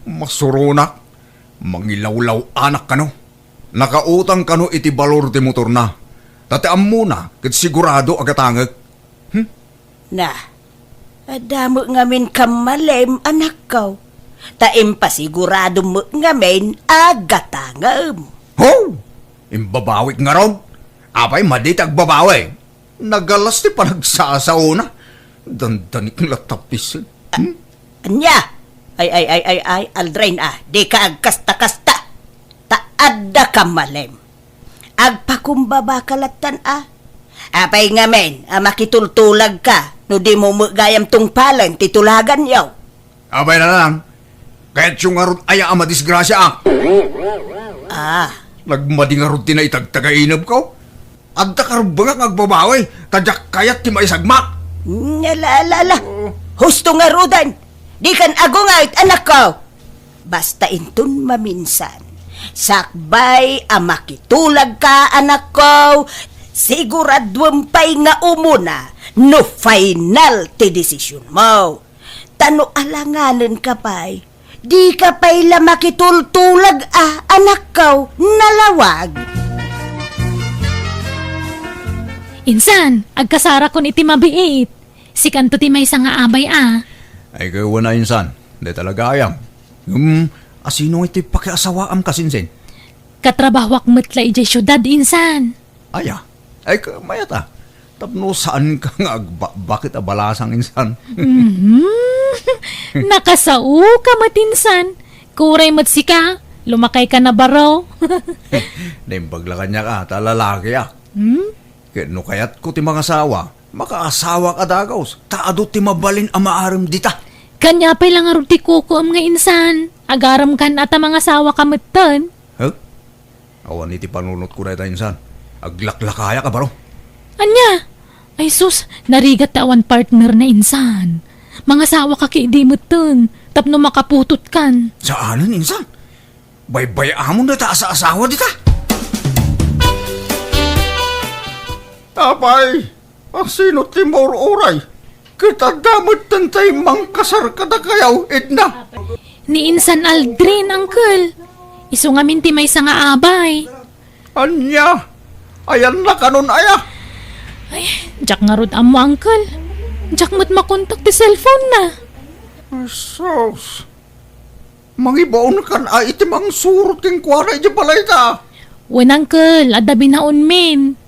Masuronak, mangilawlaw-anak kano. Nakautang kano iti balor ti motorna. Ta ti ammona, ket sigurado a gatangek. Hmm? Na, adda met ngamin kammalem, anakko. Ta impasigurado met ngamin a gatangem. Ho! Imbabawik ngarud? Apay, madi ti agbabawi? Nagalas ti panagsasaona. Dandanik la tapis. Hmm? Ania? Ay, ay, ay, ay, ay, Aldrin, a, dika agkasta-kasta. Ta adda kammalem. Agpakumbabaka lattan, a. Apay ngamin a makitultulagka no dimo met gayam tungpalen ti tulaganyo? Apay, Nanang, kayatyo ngarud aya a madisgrasiaak? Ah. Nagmadi ngarud ti naitagtagainepko. Adda karbengak nga agbabawi, ta diak kayat ti maisagmak. Mm, ala, ala, ala. Oo. Husto ngaruden. Dikan agunget, anakko. Basta inton maminsan, Sakbay a makitulagka, anakko, siguraduem pay nga umuna no final ti desisionmo. Ta no alanganenka pay, dika pay la makitultulag a, anakko, nalawag. Insan, agkasarakon iti mabiit. Sikanto ti maysa nga abay a. Ay, ket wen a, insan, dayta la gayam. Ngem, asino ngay ti pakiasawaam, kasinsin? Katrabahoak met la idiay siudad, insan. Aya, ay, ket mayat a. Tapno saanka nga agbakbak iti balasang, insan. Mhm. Nakasaoka met, insan. Kuray met sika, lumakayka na baro. Naimbag la kaniak a, ta lalaki a. Hmm? Ket no kayatko ti mangasawa, makaasawak a dagus, ta adu ti mabalin a maarem dita. Kaniak pay la ngarud ti kukuem nga insan, agarem kan a ta mangasawaka metten. He? Awan iti panunotko dayta, insan. Aglaklakayak a baro. Ania? Ay sus, narigat ta awan partner na, insan. Mangasawaka ket idi metten, tapno makaputotkan. Saanen, insan. Baybay-amon dayta a saasawa dita. Apay, asino ti maur-uray? Ket adda metten tay mangkasar kadakayo, Edna. Ni insan Aldrin, uncle. Isu ngamin ti maysa nga abay. Ania? Ayanna kanon aya? Ay, diak ngarud ammo, uncle. Diak met makontak ti cellphone na. Ay, sus. Mangibaonkan a iti mangsurot kenkuana idiay balayta. Wen, uncle, adda binaonmin.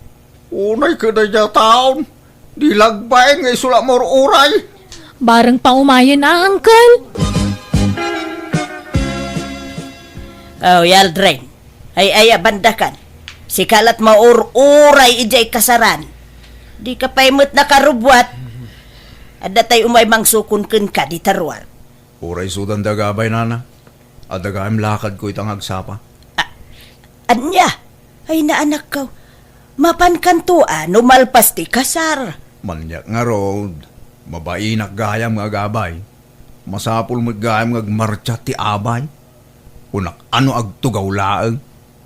Unay ket daydiay a taon, di la agbain nga isu la maur-uray. Bareng paumayen a, uncle. Oh, Aldrin. Ay, ay, abandakan. Sika lat maur-uray idiay kasaran. Dika pay met nakarubbuat. Adda tay umay mangsukon kenka dita ruar. Uray sudan da agabay, nana. Adda gayam lakadko ita nga agsapa. A-, ania? Ay, naanakko. Mapankanto a no malpas ti kasar. Maniak ngarud, mabainak gayam nga agabay. Masapul met gayam nga agmartsa ti abay. Kunak a no agtugaw laeng,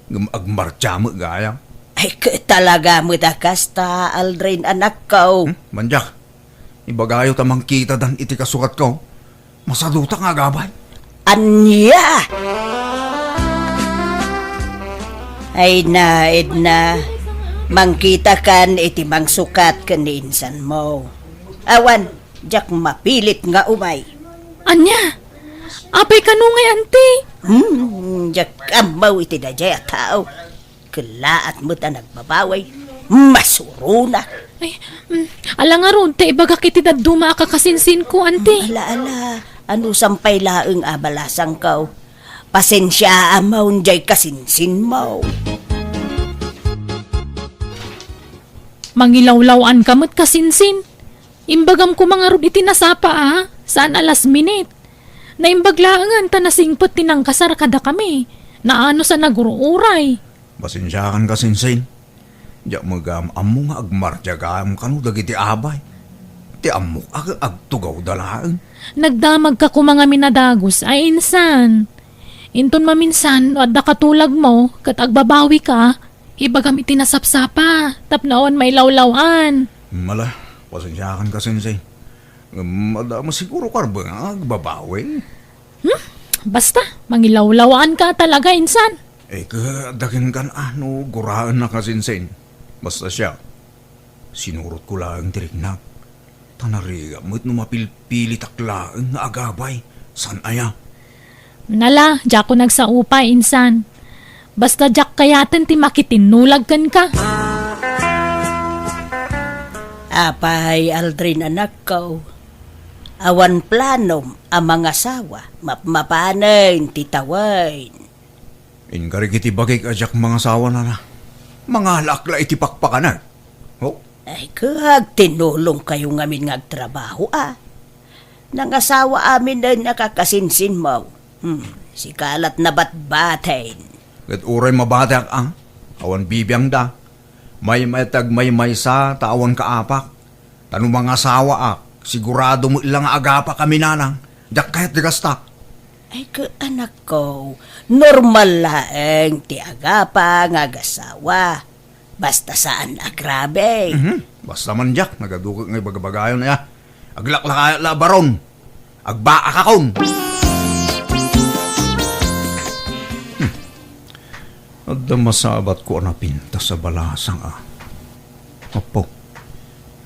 ngem agmartsa met gayam. Ay, ket talaga met a kasta, Aldrin, anakko. Hmm? Maniak. Ibagayo ta mangkitadan iti kasukatko. Masaduta nga agabay. Ania? Ay na, Edna. Mangkitakan iti mangsukat ken ni insanmo. Awan, diak mapilit nga umay. Ania? Apay kano ngay, anti? Hmm, diak ammo iti daydiay a tao. Kellaat met a nagbabawi. Masurona. Ay, mm, ala ngarud, ta ibagak iti dadduma a kakasinsinko, anti. Mm, ala, ala. Anusam pay laeng a balasangko. Pasensiaam diay kasinsinmo. Mangilawlaw-anka met, kasinsin. Imbagam koma ngarud iti nasapa a, saan a last minute. Naimbag laengen ta nasingpet ti nangkasar kadakami. Naanus a nagur-uray. Pasensiakan, kasinsin. Diak met gayam ammo nga agmartsa gayam kano dagiti abay. Ti ammok a agtugawda laeng. Nagdamagka koma ngamin a dagus a, insan. Inton maminsan no adda katulagmo ket agbabawika, ibagam iti nasapsapa tapno awan mailawlaw-an. Ala, pasensiakan, kasinsin. Ngem adda met siguro karbenga nga agbabawi. Hmm? Basta, mangilawlaw-anka talaga, insan. Eh, ket adda kenka a no guraenna, kasinsin. Basta siak, sinurotko laeng ti riknak. Ta narigat met no mapilpilitak laeng nga agabay. Saan aya? Ala, diakon agsao pay, insan. Basta diak kayaten ti makitinnulag kenka. Apay, Aldrin, anakko, awan planom a mangasawa, mapmapanen ti tawen. Inkarik iti bagik a diak mangasawa, nana. Mangalaak la iti pakpakanak. Oh? Ay, ket tinulongkayo ngamin nga agtrabaho a. Nangasawa aminen a kakasinsinmo. Hmm, sika lat nabatbaten. Ket uray mabateak a, awan bibiangda. Maymayat ti agmaymaysa ta awan kaapak. Ta no mangasawaak, sigurado met la nga agapakami, nanang. Diak kayat ti gasta. Ay, ket anakko, normal laeng ti agapa nga agasawa. Basta saan a grabe. Mhm. Basta man diak, nagadukek nga ibagabagayon aya. Aglaklakayat la a baron. Agbaakakon. Hmm. Adda masabatko a napintas a balasang a. Apo,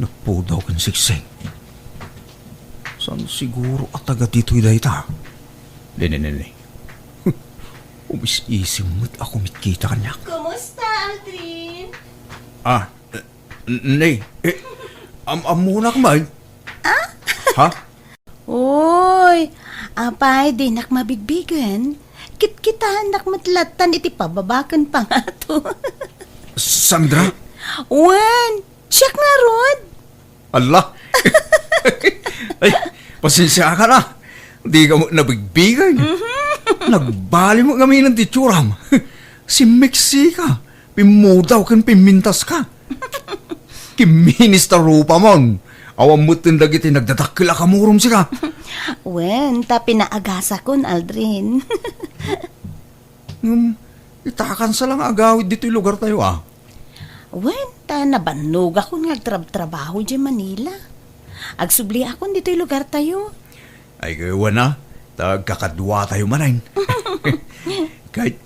nagpudaw ken siksing. Saan siguro a taga ditoy dayta? Nene, nene. Umis-isim met a kumitkita kaniak. Kumusta, Aldrin? Ah, eh, n-, ne, eh, am-, ammonak man. Ah? Ha? Uy, apay, dinak mabigbigen. Kitkitaennak met lattan iti pababaken pangato. Sandra? Wen, siak ngarud. Alla! Ay, pasensiakan a. Dika met nabigbigen. Mhm. Nagbali met ngamin ti itsuram. Simmeksika, pimmudaw ken pimmintaska. Kimminis ta rupamon. Awan met ten dagiti nagdadakkel a kamurom sika. Wen, ta pinaagasakon, Aldrin. Ngem, itakansa la nga agawid ditoy lugartayo, a. Wen, ta nabannogakon nga agtrabtrabaho idiay Manila. Agsubliakon ditoy lugartayo. Ay, wen a, ta agkakaduatayo manen. Ket,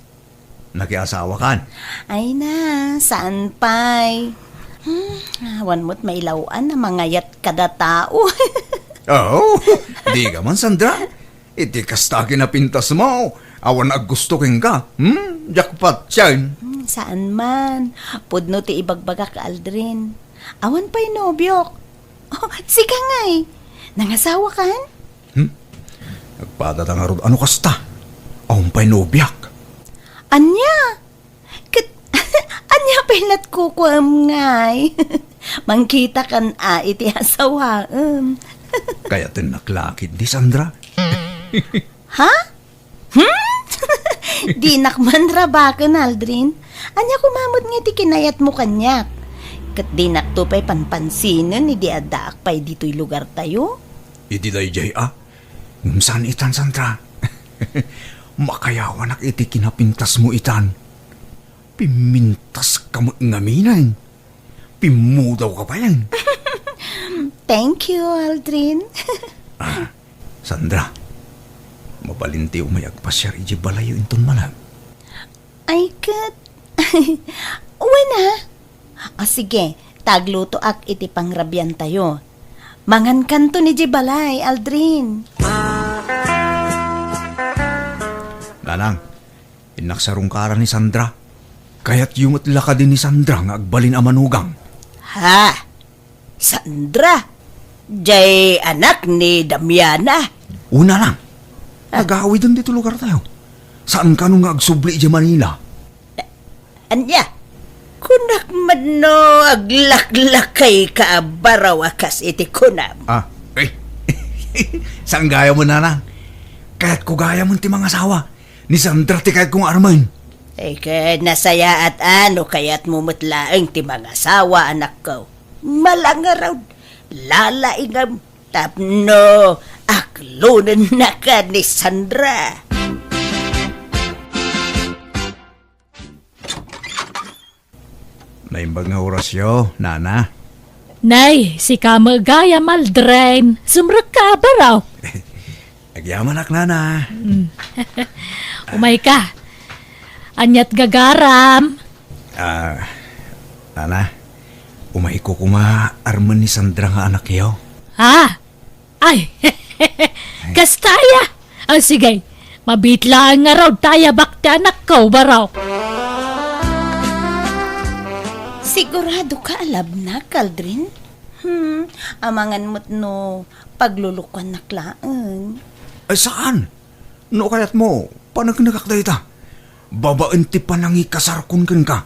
nakiasawakan? Ay na, saan pay. Hmm, awan met mailaw-an a mangayat kada tao. Oo, dika man, Sandra. Iti kasta a kinapintasmo, awan aggusto kenka. Hmm? Jackpot yan. Hmm, saan man. Pudno ti ibagbagak, Aldrin. Awan pay nobiok. Oh, sika ngay. Nangasawakan? Hmm? Nagpadata ngarud ano kasta? Awan pay nobiak. Ania? Ket, ania pay lat kukuam ngay? Mangkitakan a iti asawaem. Kayatennak la ketdi, Sandra. Ha? Hmm? Dinak man rabaken, Aldrin. Ania koma met nga ti kinayatmo kaniak? Ket dinakto pay panpansinen idi addaak pay ditoy lugartayo. Idi daydiay a, ngem saan itan, Sandra. Makayawanak iti kinapintasmo itan. Pimmintaska met ngamin. Pimmudawka pay. Thank you, Aldrin. Ah, Sandra, mabalin ti umay agpasiar idiay balayyo inton malem. Ay, ket, wen a. O, sige, ta aglutoak iti pangrabiantayo. Mangankanton idiay balay, Aldrin. Nanang, innak sarungkaran ni Sandra. Kayatyo met la kadi ni Sandra nga agbalin a manugang? Ha? Sandra? Jay anak ni Damiana? Una lang. Ah. Agawiden dito lugartayo. Saan kano nga agsubli idiay Manila? Ania? Kunak man no aglaklakayka a baraw a kas iti kunam. Ah, eh. Saan gayam, Nanang? Kayatko gayam ti mangasawa. Ni Sandra ti kayatko nga armen. Ay, ket nasayaat a no kayatmo met laeng ti mangasawa, anakko. Malangarod, lalaingam, tapno aklonennaka ni Sandra. Naimbag nga orasyo, Nana. Nay, sika met gayam, Aldrin. Sumrekka a baraw. Agyamanak, Nana. Mm. Umayka. Aniat gagaram? Ah, Nana, umayko koma armen ni Sandra nga anakyo. Ha? Ay, kasta aya? Ah, sige, mabiit laeng ngarud ta ayabak ti anakko, baraw. Siguradoka a labnak, Aldrin? Hmm, amangan met no paglulukuannak laeng. Ay, saan? No kayatmo, paneknekak dayta. Babaen ti panangikasarkon kenka.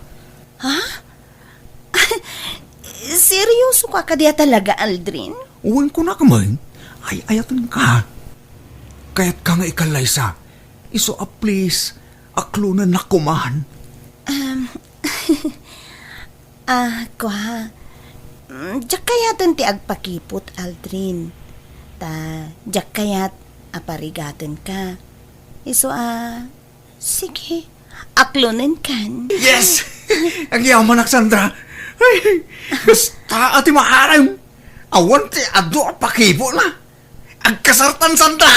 Ha? Seryoso ka kadi a talaga, Aldrin? Wen, kunak met. Ay-ayatenka. Kayatka nga ikallaysa. Isu a please, aklonennak koman. Um, ah, kua. Mm, diak kayaten ti agpakipot, Aldrin. Ta, diak kayat a parigatenka. Isu a, sige, aklonenkan. Yes! Agyamanak, Sandra. Ay, basta a ti maaram. Awan ti adu a pakibona. Agkasartan, Sandra.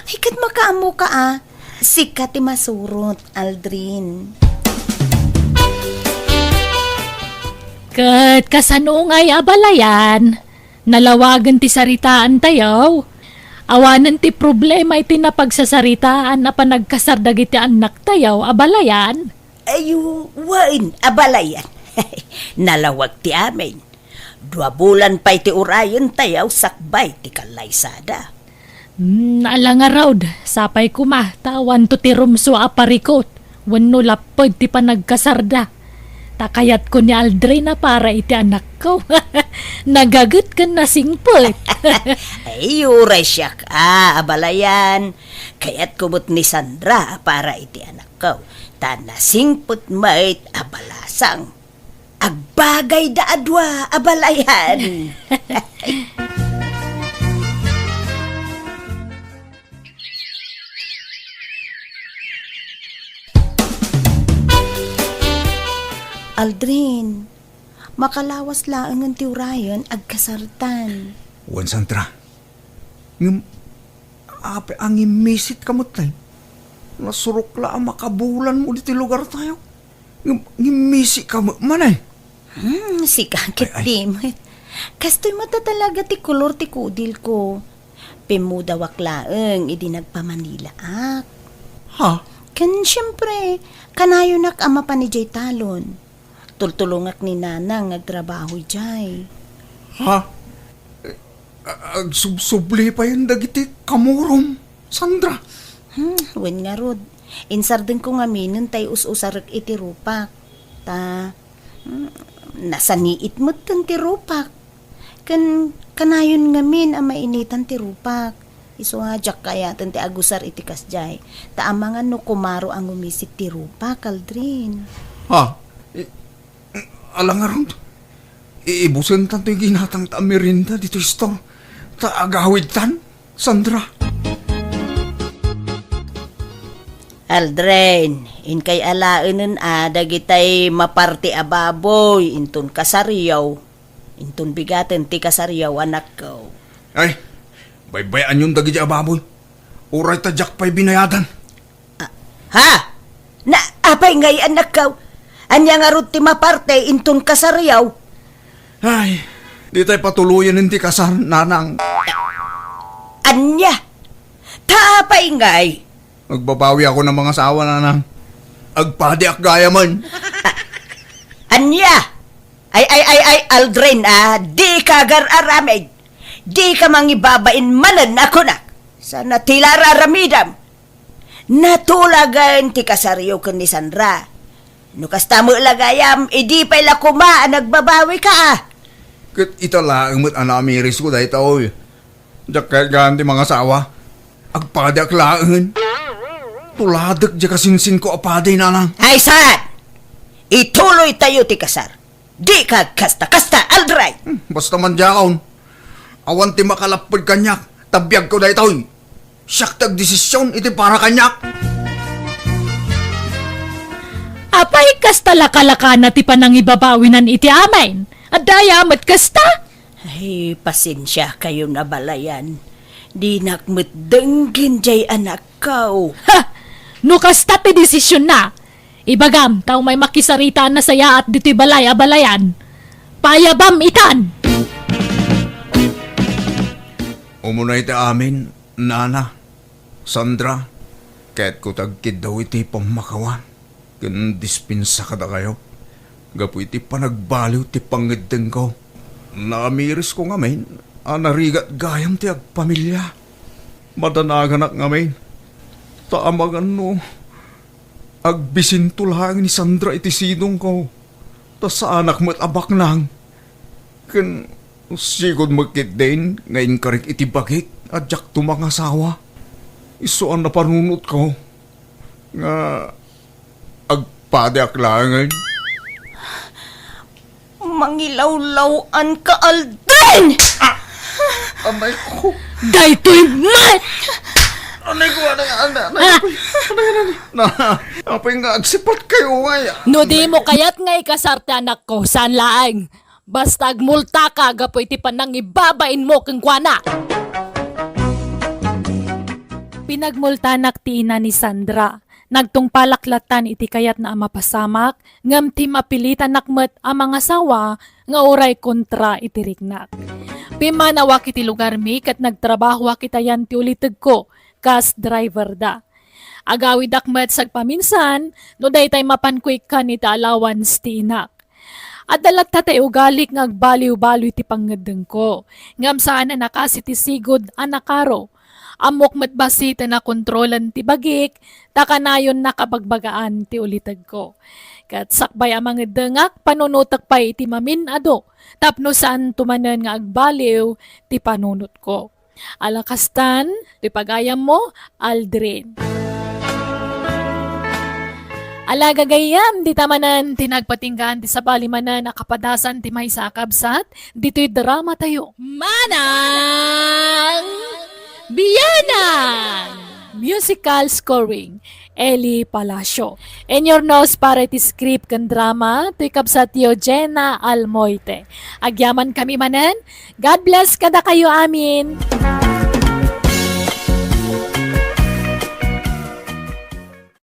Ay, ket makaammoka a. Sika ti masurot, Aldrin. Ket kasano ngay a balayan? Nalawagen ti saritaantayo. Awanen ti problema iti napagsasaritaan a panagkasar dagiti annaktayo a balayan. Ay, wen, a balayan. Nalawag ti amin. Dua bulan pay ti urayentayo sakbay ti kallaysada. Hmm, ala ngarud, sapay koma, ta awanto ti rumsua a parikut, wenno lapped ti panagkasarda. Ta kayatko ni Aldrin a para iti anakko. Nagaget ken nasingpet. Ay, uray siak a, a balayan. Kayatko met ni Sandra a para iti anakko. Ta nasingpet met a balasang. Agbagayda a dua a balayan. Aldrin, makalawas laengen ti urayen agkasartan. Wen, Sandra. Ngem, apay a ngimmisit ka met, tay? Nasurok la a makabulanmo ditoy lugartayo. Ngem, ngimmisit ka met manen? Hmm, sika ket di met. Kastoy met a talaga ti kolor ti kudilko. Pimmudawak laeng idi nagpamanilaak. Ha? Ken siempre, kanayonak a mapan idiay talon. Tultulongak ni Nanang nga agtrabaho idiay. Ha? Eh, a-, agsubsubli payen dagiti kamurom, Sandra? Hmm, wen ngarud. Insardengko ngaminen tay us-usarek iti rupak. Ta, hmm, nasaniit metten ti rupak. Ken kanayon ngamin a mainitan ti rupak. Isu a diak kayaten ti agusar iti kasdiay. Ta amangan no kumaro a ngumisit ti rupak, Aldrin. Ha? I-, ala ngarud? Iibusentan toy ginatangta a merienda ditoy store. Ta agawidtan, Sandra. Aldrin, inkay alaenen a dagitay maparte a baboy inton kasaryo. Inton bigaten ti kasaryo, anakko. Ay, baybay-anyon dagiti a baboy. Uray ta diak pay binayadan. Ah, ha? Na, apay ngay, anakko? Ania ngarud ti maparte inton kasaryo? Ay, ditay patuloyen ti kasar, Nanang. Ania? Ta apay ngay? Agbabawi ako ng mga asawa, Nanang. Agpadiak gayamen. Ania? Ay, ay, ay, ay, Aldrin, ah, dika agar-aramid. Dika mangibabain manen a kunak. Saan a ti la ar-aramidam? Natulagen ti kasaryo ken ni Sandra. No kasta met la gayam, idi pay la koma a nagbabawika, ah. Ket ita laeng met a namirisko daytoy. Diak kayat gaan ti mangasawa. Agpadiak laengen. Tuladek diay kasinsinko a padi, Nanang. Ay, saan? Ituloytayo ti kasar. Dika agkasta-kasta, Aldrin! Hmm, basta man diakon. Awan ti makalapped kaniak, ta biagko daytoy. Siak ti agdesision iti para kaniak. Apay, kasta lakalakana ti panangibabawinan iti amin? Adda aya met kasta? Ay, pasensiakayon a balayan. Dinak met denggen diay anakko. Ha! No kasta ti desisionna, ibagam ta umay makisarita a nasayaat ditoy balay a balayan. Payabam itan! Umuna iti amin, Nana, Sandra, kayatko ti agkiddaw iti pammakawan ken dispensa kadakayo gapu iti panagbaliw ti pangngeddengko. Namirisko ngamin a narigat gayam ti agpamilia. Madanaganak ngamin, ta amangan no agbisinto laeng ni Sandra iti sidongko, ta saanak met a baknang. Ken sigud met ketdin nga inkarik iti bagik a diakto mangasawa. Isu a napanunotko nga agpadiak laengen. Mangilawlaw-an ka, Aldrin! Ah! Amay ko. Daytoy met! Anay ko, anay, anay, anay, apay, anay, anay, na, apay nga agsipat kayo, ay. No di mo kayat nga ikasar ti anakko, saan laeng. Basta agmultaka gapu iti panangibabain mo kenkuana. Pinagmultanak ti ina ni Sandra. Nagtungpalak latan iti kayatna a mapasamak, ngem ti mapilitanak met a mangasawa nga uray kontra iti riknak. Pimmanawak iti lugarmi ket nagtrabahoak itayan ti ulitegko kas driver da. Agawidak met sagpaminsan no daytay mapanko ikkan iti allowance ti inak. Adda latta tay ugalik nga agbaliw-baliw iti pangngeddengko, ngem saan a nakasi ti sigud a nakaro. Ammok met bassit a nakontrolan ti bagik, ta kanayon nakabagbagaan ti ulitegko. Ket sakbay a mangeddengak, panunotek pay iti mamin-adu tapno saanto manen nga agbaliw ti panunotko. Ala kastan, ti pagayammo, Aldrin. Ala gagayyem, dita manen ti nagpatinggaan ti sabali manen a kapadasan ti maysa a kabsat, ditoy drama tayo. Manang Bianang! Musical scoring, Eli Palacio. Inyurnos para iti script ken drama, toy kabsatyo Jenna Almoite. Agyaman kami manen, God bless kadakayo amin.